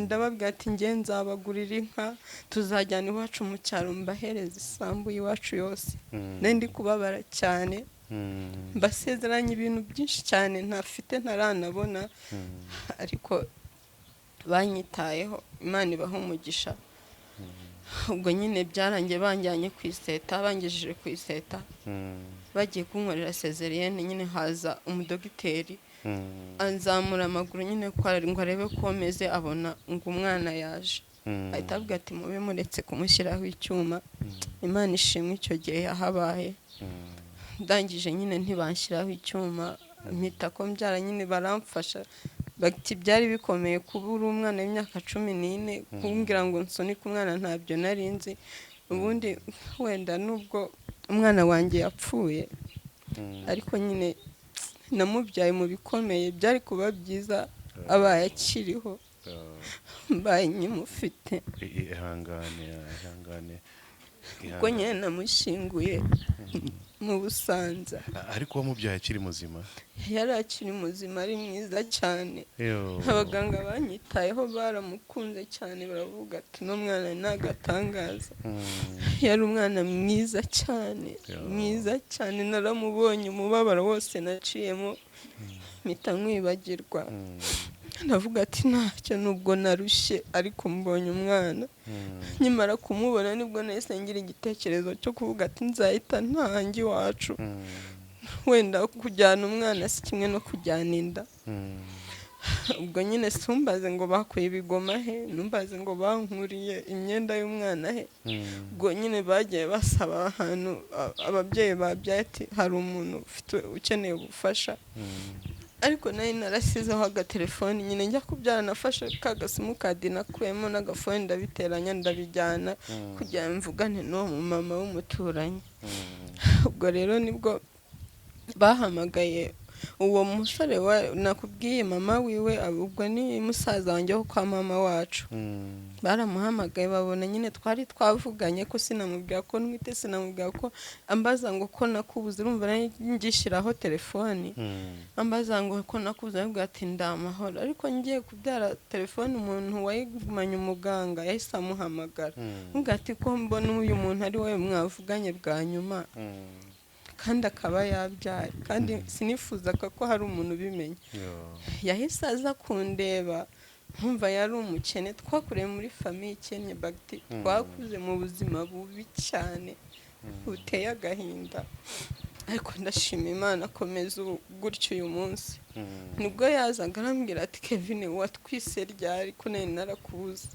Ndababwira ati njye nzabagurira inka, tuzajyana iwacu mu cyaro, mbahereza isambu y'iwacu yose. Nari ndi kubabara cyane, mbasezeranya ibintu byinshi cyane ntafite, ntaranabona, ariko banyitayeho, Imana ibaha umugisha. Ubwo nyine byarangiye banjyanye ku iseta, bangejeje ku iseta, bagiye kunkorera césarienne, nyine haza umudogiteri anzamura amaguru nyine ko ngo arebe ko meze, abona ngo umwana yaje, ahita avuga ati mube muretse kumushyiraho icyuma. Imana ishimwe icyo gihe yahabaye. Ndangije nyine ntibanshyiraho icyuma, mpita ko mbyara, nyine baramfasha. Bati byari bikomeye kuba uri umwana w'imyaka 14, kumbwira ngo nsunike umwana ntabyo nari nzi. Ubundi wenda nubwo umwana wanjye yapfuye, ariko nyine namubyaye mu bikomeye, byari kuba byiza abaye akiriho, mbaye nkimufite. Ihangane, ihangane. Ubwo nyine namushyinguye mu Busanza. Ariko wamubyaye akiri muzima? Yari akiri muzima, ari mwiza cyane. Yo. Abaganga banyitayeho baramukunze cyane, baravuga ati uno mwana ni agatangaza. Yari umwana mwiza cyane, mwiza cyane. Naramubonye, umubabaro wose naciyemo mpita nkwibagirwa. Ndavuga ati ntacyo, nubwo narushye ariko mbonye umwana. Nkimara kumubona nibwo nahise ngira igitekerezo cyo kuvuga ati nzahita ntange iwacu. Wenda kujyana umwana si kimwe no kujyana inda. Ubwo nyine sumbaze ngo bakuye ibigoma he, numbaze ngo bankuriye imyenda y'umwana he. Ubwo nyine bagiye basaba ahantu ababyeyi babyaye ati hari umuntu ufite ukeneye ubufasha. Ariko nari narasizeho agatelefoni, nyine njya kubyara nafashe ka gasimukadi nakuyemo n'agafoni, ndabiteranya, ndabijyana kugira ngo mvugane n'uwo mumama w'umuturanyi. Ubwo rero nibwo bahamagaye uwo musore nakubwiye, mama wiwe, ubwo ni musaza wanjye wo kwa mama wacu. Baramuhamagaye, babona nyine twari twavuganye, ko sinamubwira ko ntwite, sinamubwira ko ambaza ngo ko nakubuze. Urumva nari ngishyiraho telefoni, ambaza ngo ko nakubuze, arabwira ati ndamahoro. Ariko ngiye kubyara, telefoni umuntu wayigumanye, umuganga yahise amuhamagara, avuga ati ko mbona uyu muntu ari we mwavuganye bwa nyuma, kandi akaba yabyaye, kandi sinifuzaga ko hari umuntu ubimenya. Yo. Yahise aza kundeba, nkumva yari umukene, twakuriye muri famille ikennye bagiti, twakuze mu buzima bubi cyane buteye agahinda, ariko ndashima Imana akomeza ubu gutyo uyu munsi. Nibwo yazaga arambwira ati Kevin, watwise ryari ko nari narakubuze?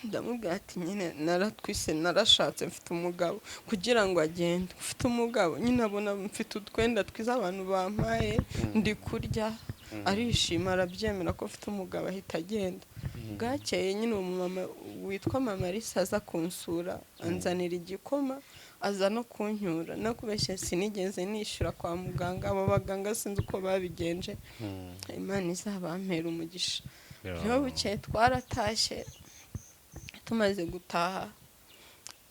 Ndamubwira ati nyine naratwise, narashatse, mfite umugabo. Kugira ngo agende, ufite umugabo nyine, abona mfite utwenda twiza abantu bampaye, ndi kurya, arishima, arabyemera ko mfite umugabo, ahita agenda. Bwakeye nyine uwo mumama witwa Mama Lisa aza kunsura, anzanira igikoma, aza no kuncyura. Nakubeshye sinigeze nishyura kwa muganga. Abo baganga sinzi uko babigenje, Imana izabampera umugisha. Rero bukeye twaratashye. Tumaze gutaha,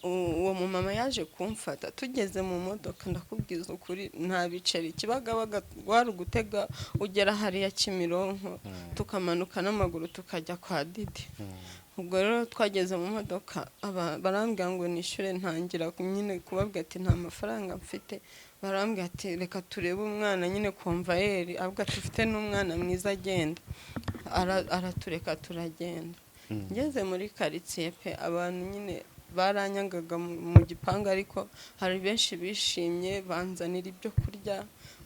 uwo mumama yaje kumfata. Tugeze mu modoka, ndakubwiza ukuri, nta biceri. Kibagabaga wari ugutega ugera hariya Kimironko, tukamanuka n'amaguru tukajya kwa Didi. Ubwo rero twageze mu modoka, barambwira ngo nishyure, ntangira nyine kubabwira ati nta mafaranga mfite. Barambwira ati reka turebe umwana nyine komvayeri, avuga ati ufite n'umwana mwiza, agenda. Aratureka turagenda. Ngeze muri karitsiye pe, abantu nyine Baranyangaga mu gipangu, ariko hari benshi bishimye, banzanira ibyo kurya,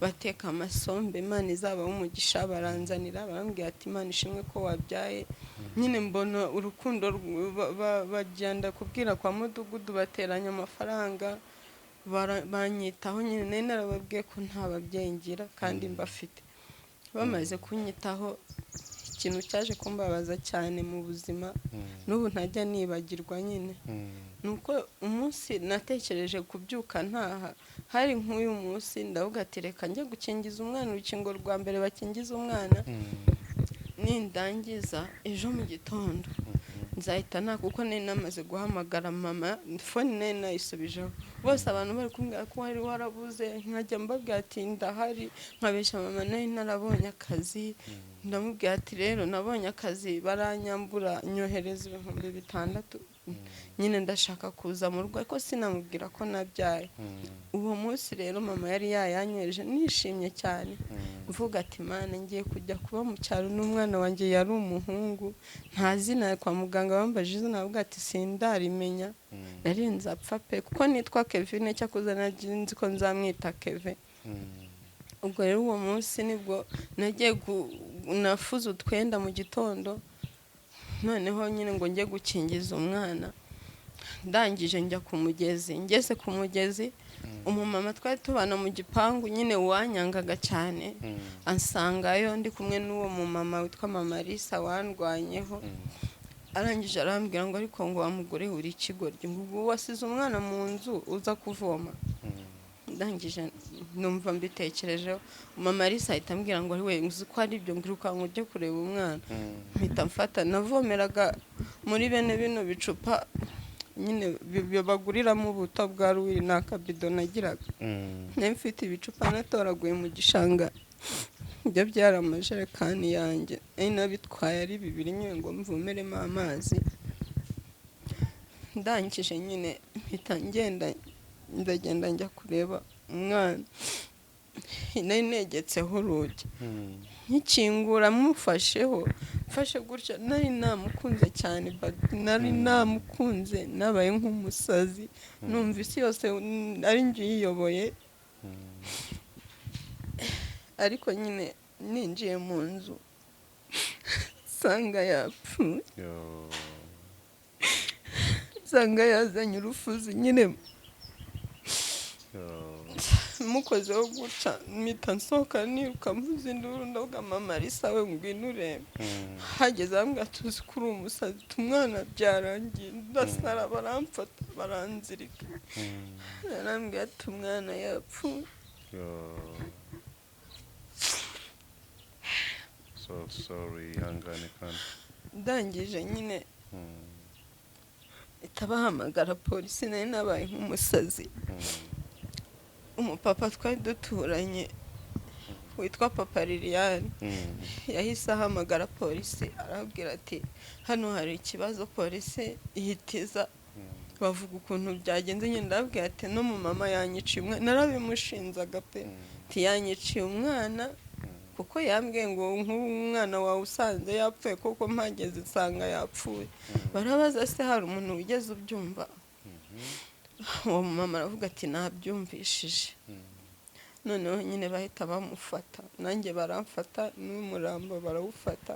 bateka amasombe, Imana izabaha umugisha, baranzanira, barambwira ati: "Imana ishimwe ko wabyaye." Nyine mbona urukundo, bagenda kubwira kwa mudugudu, bateranya amafaranga, banyitaho. Nyine nari narababwiye ko nta babyeyi ngira kandi mbafite. Bamaze kunyitaho, ikintu cyaje kumbabaza cyane mu buzima, n'ubu ntajya nibagirwa nyine, ni uko umunsi natekereje kubyuka ntaha, hari nk'uyu munsi, ndavuga ati: "Reka njye gukingiza umwana urukingo rwa mbere bakingiza umwana, nindangiza ejo mu gitondo nzahita nta." Kuko nari namaze guhamagara mama, phone nari nayisubijeho. Bose abantu bari kumbwira ko wari warabuze, nkajya mbabwira ati: "Ndahari," nkabeshya mama. Nari narabonye akazi, ndamubwira ati: "Rero nabonye akazi, baranyambura, nyohereza 6000, nyine ndashaka kuza mu rugo." Ariko sinamubwira ko nabyaye. Uwo munsi rero mama yari yayanyohereje, nishimye cyane, mvuga ati: "Mana, ngiye kujya kuba mu cyaro n'umwana wanjye." Yari umuhungu, nta zina. Kwa muganga bambaje izina, bavuga ati: "Sindarimenya." Nari nzapfa pe, kuko nitwa Kevin, cyakoze nari nzi ko nzamwita Kevin. Ubwo rero uwo munsi nibwo nagiye nafuze utwenda mu gitondo, noneho nyine ngo njye gukingiza umwana. Ndangije njya ku mugezi. Ngeze ku mugezi, umumama twari tubana mu gipangu nyine wanyangaga cyane ansangayo, ndi kumwe n'uwo mumama witwa Mama Lisa wandwanyeho. Arangije arambwira ngo: "Ariko ngo wa mugore, uri ikigoryi, ngo ubu wasize umwana mu nzu uza kuvoma?" Ndangije numva mbitekerejeho, Mama Lisa ahita ambwira ngo: "We, uzi ko ari ibyo, ngo ujye kureba umwana." Mpita mfata, navomeraga muri bene bino bicupa nyine baguriramo ubuto bwa ruwiri, ni akabido nagiraga. Nari mfite ibicupa natoraguye mu gishanga, ibyo byari amajerekani yanjye, nari nabitwaye ari bibiri nyine ngo mvomeremo amazi. Ndangije nyine mpita ngenda, ndagenda njya kureba umwana. Nari negetseho urugi, nkikingura mufasheho, mfashe gutya, nari namukunze cyane, but nari namukunze, nabaye nk'umusazi, numva isi yose ari njye uyiyoboye. Ariko nyine ninjiye mu nzu nsanga yapfuye. Yo. Nsanga yazanye urufuzi nyine. Yo. Mukozeho gutya, mpita nsohoka niruka, mvuze induru, ndavuga: "Mama Lisa we, ngwino urebe." Hageze ambwira: "Tuzi ko uri umusazi, umwana byarangiye." Ndasara, baramfata, baranzirika. Arambwira ati: "Umwana yapfuye." Yo. So sorry, ihangane kandi. Ndangije nyine ihita bahamagara polisi, nari nabaye nk'umusazi. Umupapa twari duturanye witwa Papa Liliane yahise ahamagara polisi, arabwira ati: "Hano hari ikibazo." Polisi ihitiza, bavuga ukuntu byagenze. Nyine ndababwira ati: "No mu mama yanyiciye umwana." Narabimushinzaga pe, ati: "Yanyiciye umwana, kuko yambwiye ngo nk'ubu umwana wawe usanze yapfuye." Kuko mpageze nsanga yapfuye. Barabaza: "Se hari umuntu wigeze ubyumva?" Uwo mama aravuga ati: "Nabyumvishije." Noneho nyine bahita bamufata, nanjye baramfata, n'umurambo barawufata,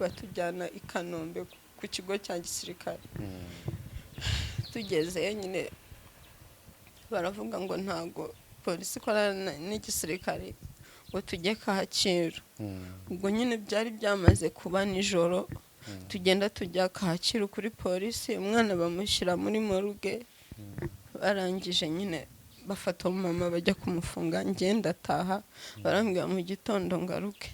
batujyana i Kanombe ku kigo cya gisirikare. Tugezeyo nyine baravuga ngo ntago polisi ikorana n'igisirikare, ngo tujye Kacyiru. Ubwo nyine byari byamaze kuba nijoro, tugenda tujya Kacyiru kuri polisi, umwana bamushyira muri morgue. Barangije nyine bafata umumama bajya kumufunga, ngenda ataha, barambwira mu gitondo ngaruke.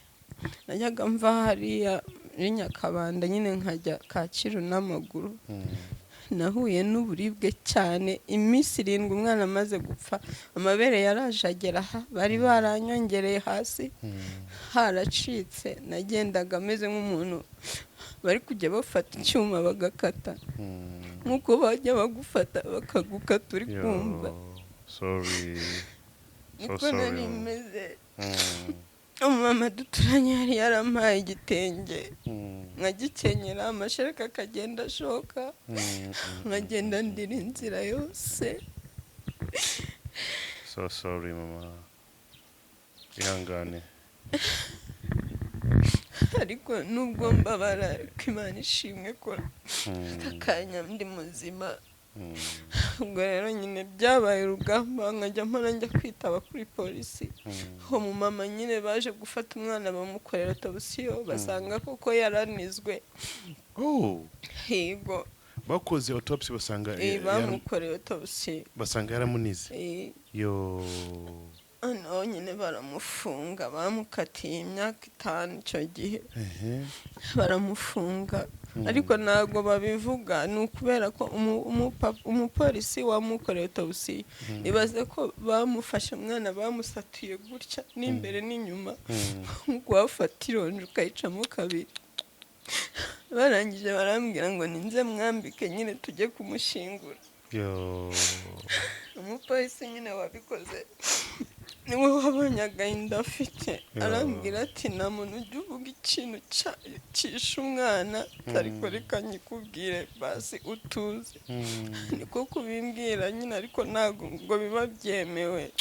Najyaga mva hariya muri Nyakabanda nyine nkajya Kacyiru n'amaguru. Nahuye n'uburibwe cyane iminsi 7 umwana amaze gupfa. Amabere yaraje agera aha, bari baranyongereye hasi haracitse. Nagendaga ameze nk'umuntu bari kujya bafata icyuma bagakata, nk'uko bajya bagufata bakagukata, uri Yo, kumva? Sorry. So Niko sorry. nari meze. Umumama duturanye yari yarampaye igitenge, nkagikenyera, amashereka akagenda ashoka, nkagenda ndira inzira yose. So sorry mama, ihangane. Ariko nubwo mbabara, ariko Imana ishimwe ko aka kanya ndi muzima. Ubwo rero nyine byabaye urugamba, nkajya mpora njya kwitaba kuri polisi. Uwo mumama nyine baje gufata umwana, bamukorera autopsie, basanga koko yaranizwe. Oh. Yego. Bakoze autopsy basanga Bamukoreye autopsie. Basanga yaramunize. Yo. Noneho nyine baramufunga, bamukatiye imyaka 5 icyo gihe. Baramufunga, ariko ntabwo babivuga, ni ukubera ko umupolisi wamukoreye autopsie, ibaze ko bamufashe umwana bamusatuye gutya n'imbere n'inyuma, nk'uko wafata ironji ukayicamo kabiri. Barangije barambwira ngo ninze mwambike nyine tujye kumushyingura. Yo. Umupolisi nyine wabikoze niwe wabonye agahinda afite, arambwira ati: "Nta muntu ujya uvuga ikintu cyishe umwana, ariko reka nyikubwire basi utuze." Niko kubimbwira nyine, ariko ntabwo ngo biba byemewe.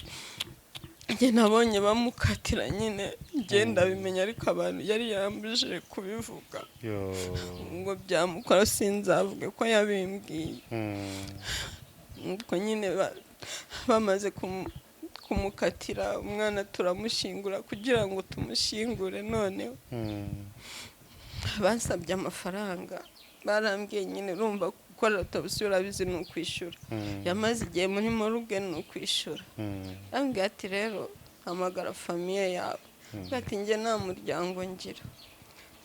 Njye nabonye bamukatira nyine, ngenda bimenya, ariko abantu yari yambujije kubivuga. Yo. Ngo byamukora sinzavuge ko yabimbwiye. Ubwo nyine bamaze kumukatira, umwana turamushyingura. Kugira ngo tumushyingure noneho, basabye amafaranga. Barambwiye nyine, urumva gukora autopsie urabizi ni ukwishyura. Yamaze igihe muri morgue, ni ukwishyura. Arambwira ati: "Rero hamagara famille yawe." Ati: "Njye nta muryango ngira."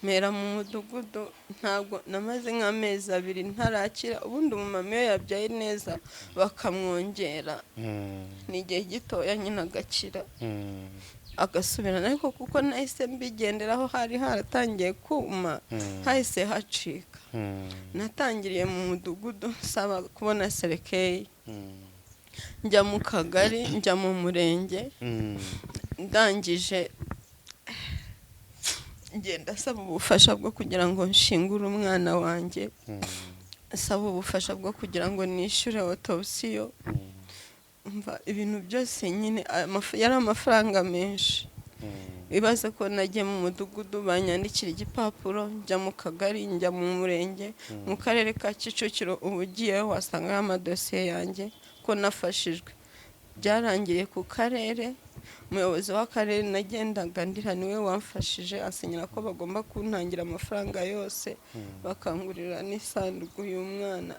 Mpera mu mudugudu, ntabwo namaze nk'amezi 2 ntarakira. Ubundi umumama iyo yabyaye neza bakamwongera, ni igihe gitoya nyine agakira, agasubirana. Ariko kuko nahise mbigenderaho, hari haratangiye kuma, hahise hacika. Natangiriye mu mudugudu nsaba kubona cercueil, njya mu kagari, njya mu murenge, ndangije ngenda asaba ubufasha bwo kugira ngo nshingure umwana wanjye, asaba ubufasha bwo kugira ngo nishyure autopsie. Mva ibintu byose nyine yari amafaranga menshi. Ibaze ko nagiye mu mudugudu banyandikira igipapuro, njya mu kagari, njya mu murenge, mu karere ka Kicukiro. Ubu ugiyeho wasangaho amadosiye yanjye ko nafashijwe. Byarangiriye ku karere, umuyobozi w'akarere nagendaga ndira niwe wamfashije, asinyira ko bagomba kuntangira amafaranga yose, bakangurira n'isanduku y'umwana,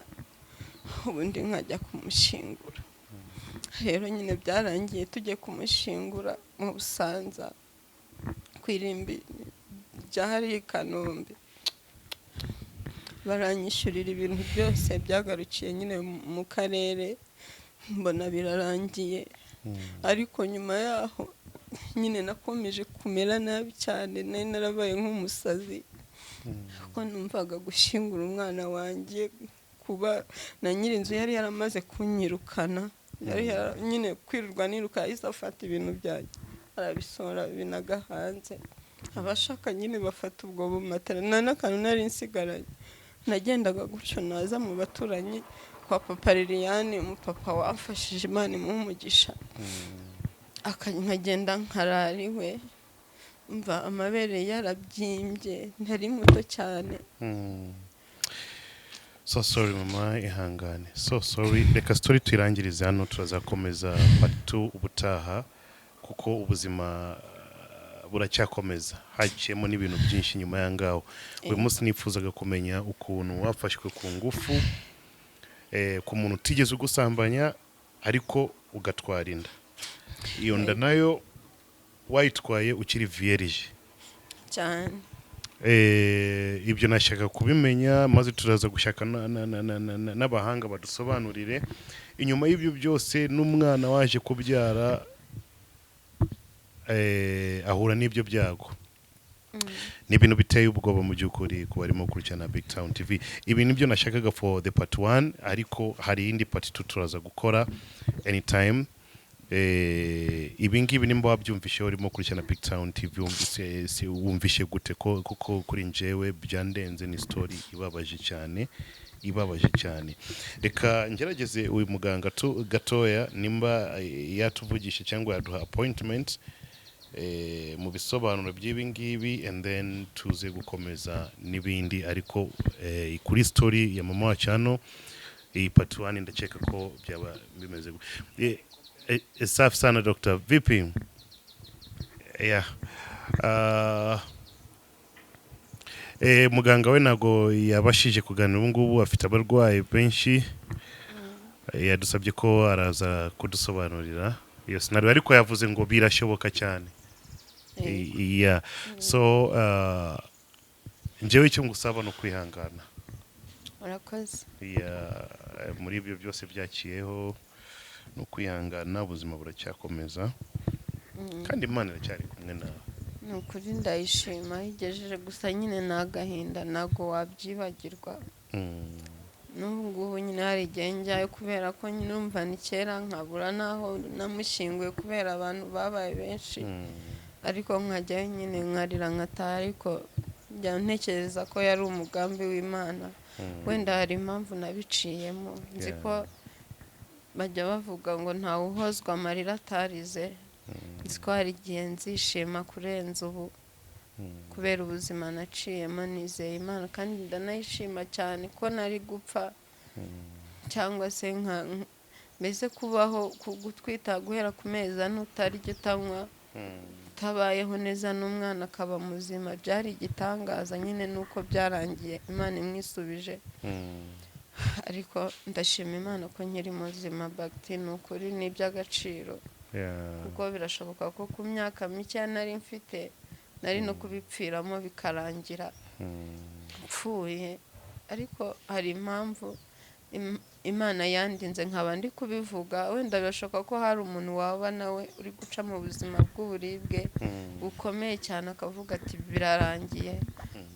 ubundi nkajya kumushyingura. Rero nyine byarangiye tujye kumushyingura mu Busanza, ku irimbi ryahariye i Kanombe. Baranyishyurira ibintu byose, byagarukiye nyine mu karere, mbona birarangiye. Ariko nyuma yaho nyine nakomeje kumera nabi cyane, nari narabaye nk'umusazi, kuko numvaga gushyingura umwana wanjye, kuba na nyir'inzu yari yaramaze kunyirukana, yari nyine kwirirwa niruka, yahise afata ibintu byanjye arabisohora binaga hanze, abashaka nyine bafata ubwo bumatera, nta n'akantu nari nsigaranye. Nagendaga gutyo, naza mu baturanyi kwa papa Liliane, umupapa wamfashije, Imana imuha umugisha, nkagenda nkarara iwe, mva amabere yarabyimbye, ntari muto cyane. So sorry mama, ihangane, so sorry. Reka story tuyirangirize hano, turazakomeza part 2 ubutaha, kuko ubuzima buracyakomeza, haciyemo n'ibintu byinshi nyuma ya ngaho. Uyu munsi nifuzaga kumenya ukuntu wafashwe ku ngufu, ku muntu utigeze ugusambanya, ariko ugatwara inda. Iyo nda nayo wayitwaye ukiri vierge. Cyane. Ibyo nashaka kubimenya, maze turaza gushaka n'abahanga badusobanurire. Inyuma y'ibyo byose, n'umwana waje kubyara, ahura n'ibyo byago. Ni ibintu biteye ubwoba mu by'ukuri ku barimo gukurikirana Big Town TV. Ibi nibyo nashakaga for the part 1, ariko hari iyindi part 2 turaza gukora anytime. Ibi ngibi nimba wabyumvishe, urimo kurikirana Big Town TV, wumvishe gute? Ko kuko kuri njyewe byandenze, ni story ibabaje cyane, ibabaje cyane. Reka ngerageze uyu muganga tu gatoya, nimba yatuvugisha cyangwa yaduha appointment mu bisobanuro by'ibi ngibi, and then tuze gukomeza n'ibindi. Ariko kuri story ya mama wacu hano, iyi part 1, ndakeka ko byaba bimeze safi sana. Dr, vipi? Yeah. Muganga we ntabwo yabashije kuganira ubu ngubu, afite abarwayi benshi. Yadusabye ko araza kudusobanurira iyo scenario, ariko yavuze ngo birashoboka cyane. Yeah. So njyewe icyo ngusaba ni ukwihangana. Urakoze. Yeah, muri ibyo byose byaciyeho ni ukwihangana, ubuzima buracyakomeza kandi Imana iracyari kumwe nawe. Ni ukuri ndayishima aho igejeje, gusa nyine ni agahinda, ntabwo wabyibagirwa. N'ubu ngubu nyine hari igihe njyayo, kubera ko nyine urumva ni kera, nkabura n'aho namushyinguye kubera abantu babaye benshi, ariko nkajyayo nyine nkarira nkataha. Ariko njya ntekereza ko yari umugambi w'Imana, wenda hari impamvu nabiciyemo. Nzi ko bajya bavuga ngo ntawe uhozwa amarira atarize. Nzi ko hari igihe nzishima kurenza ubu kubera ubuzima naciyemo. Nizeye Imana kandi ndanayishima cyane ko nari gupfa cyangwa se nka mbese kubaho gutwita guhera ku mezi 4 utarya, utanywa, utabayeho neza, n'umwana akaba muzima, byari igitangaza nyine. Nuko byarangiye Imana imwisubije, ariko ndashima Imana ko nkiri muzima. Bagiti, ni ukuri ni iby'agaciro, kuko birashoboka ko ku myaka mike nari mfite nari no kubipfiramo bikarangira mpfuye, ariko hari impamvu Imana yandinze nkaba ndi kubivuga. Wenda birashoboka ko hari umuntu waba nawe uri guca mu buzima bw'uburibwe bukomeye cyane, akavuga ati birarangiye.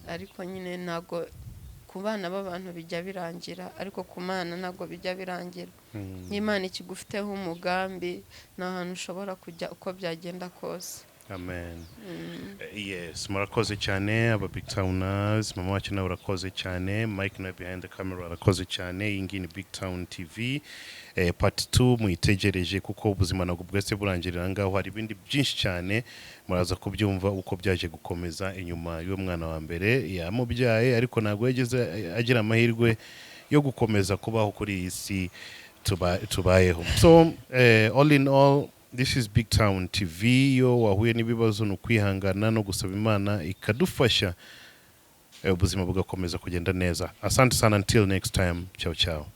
Ariko nyine ntabwo ku bana b'abantu bijya birangira, ariko ku Mana ntabwo bijya birangira. N'Imana ikigufiteho umugambi, ni ahantu ushobora kujya uko byagenda kose. Amen. Yes, murakoze cyane aba Big Towners. Mama wacu nawe urakoze cyane, Mike nawe behind the camera arakoze cyane. Iyi ngiyi ni Big Town TV, part 2 muyitegereje, kuko ubuzima ntabwo bwese burangirira aha ngaho, hari ibindi byinshi cyane. Muraza kubyumva uko byaje gukomeza inyuma y'uwo mwana wa mbere yamubyaye, ariko ntabwo yageze agira amahirwe yo gukomeza kubaho kuri iyi si tubayeho. So all in all, this is Big Town TV. Iyo wahuye n'ibibazo ni ukwihangana no gusaba Imana ikadufasha, ubuzima bugakomeza kugenda neza. Asante sana, until next time, ciao ciao.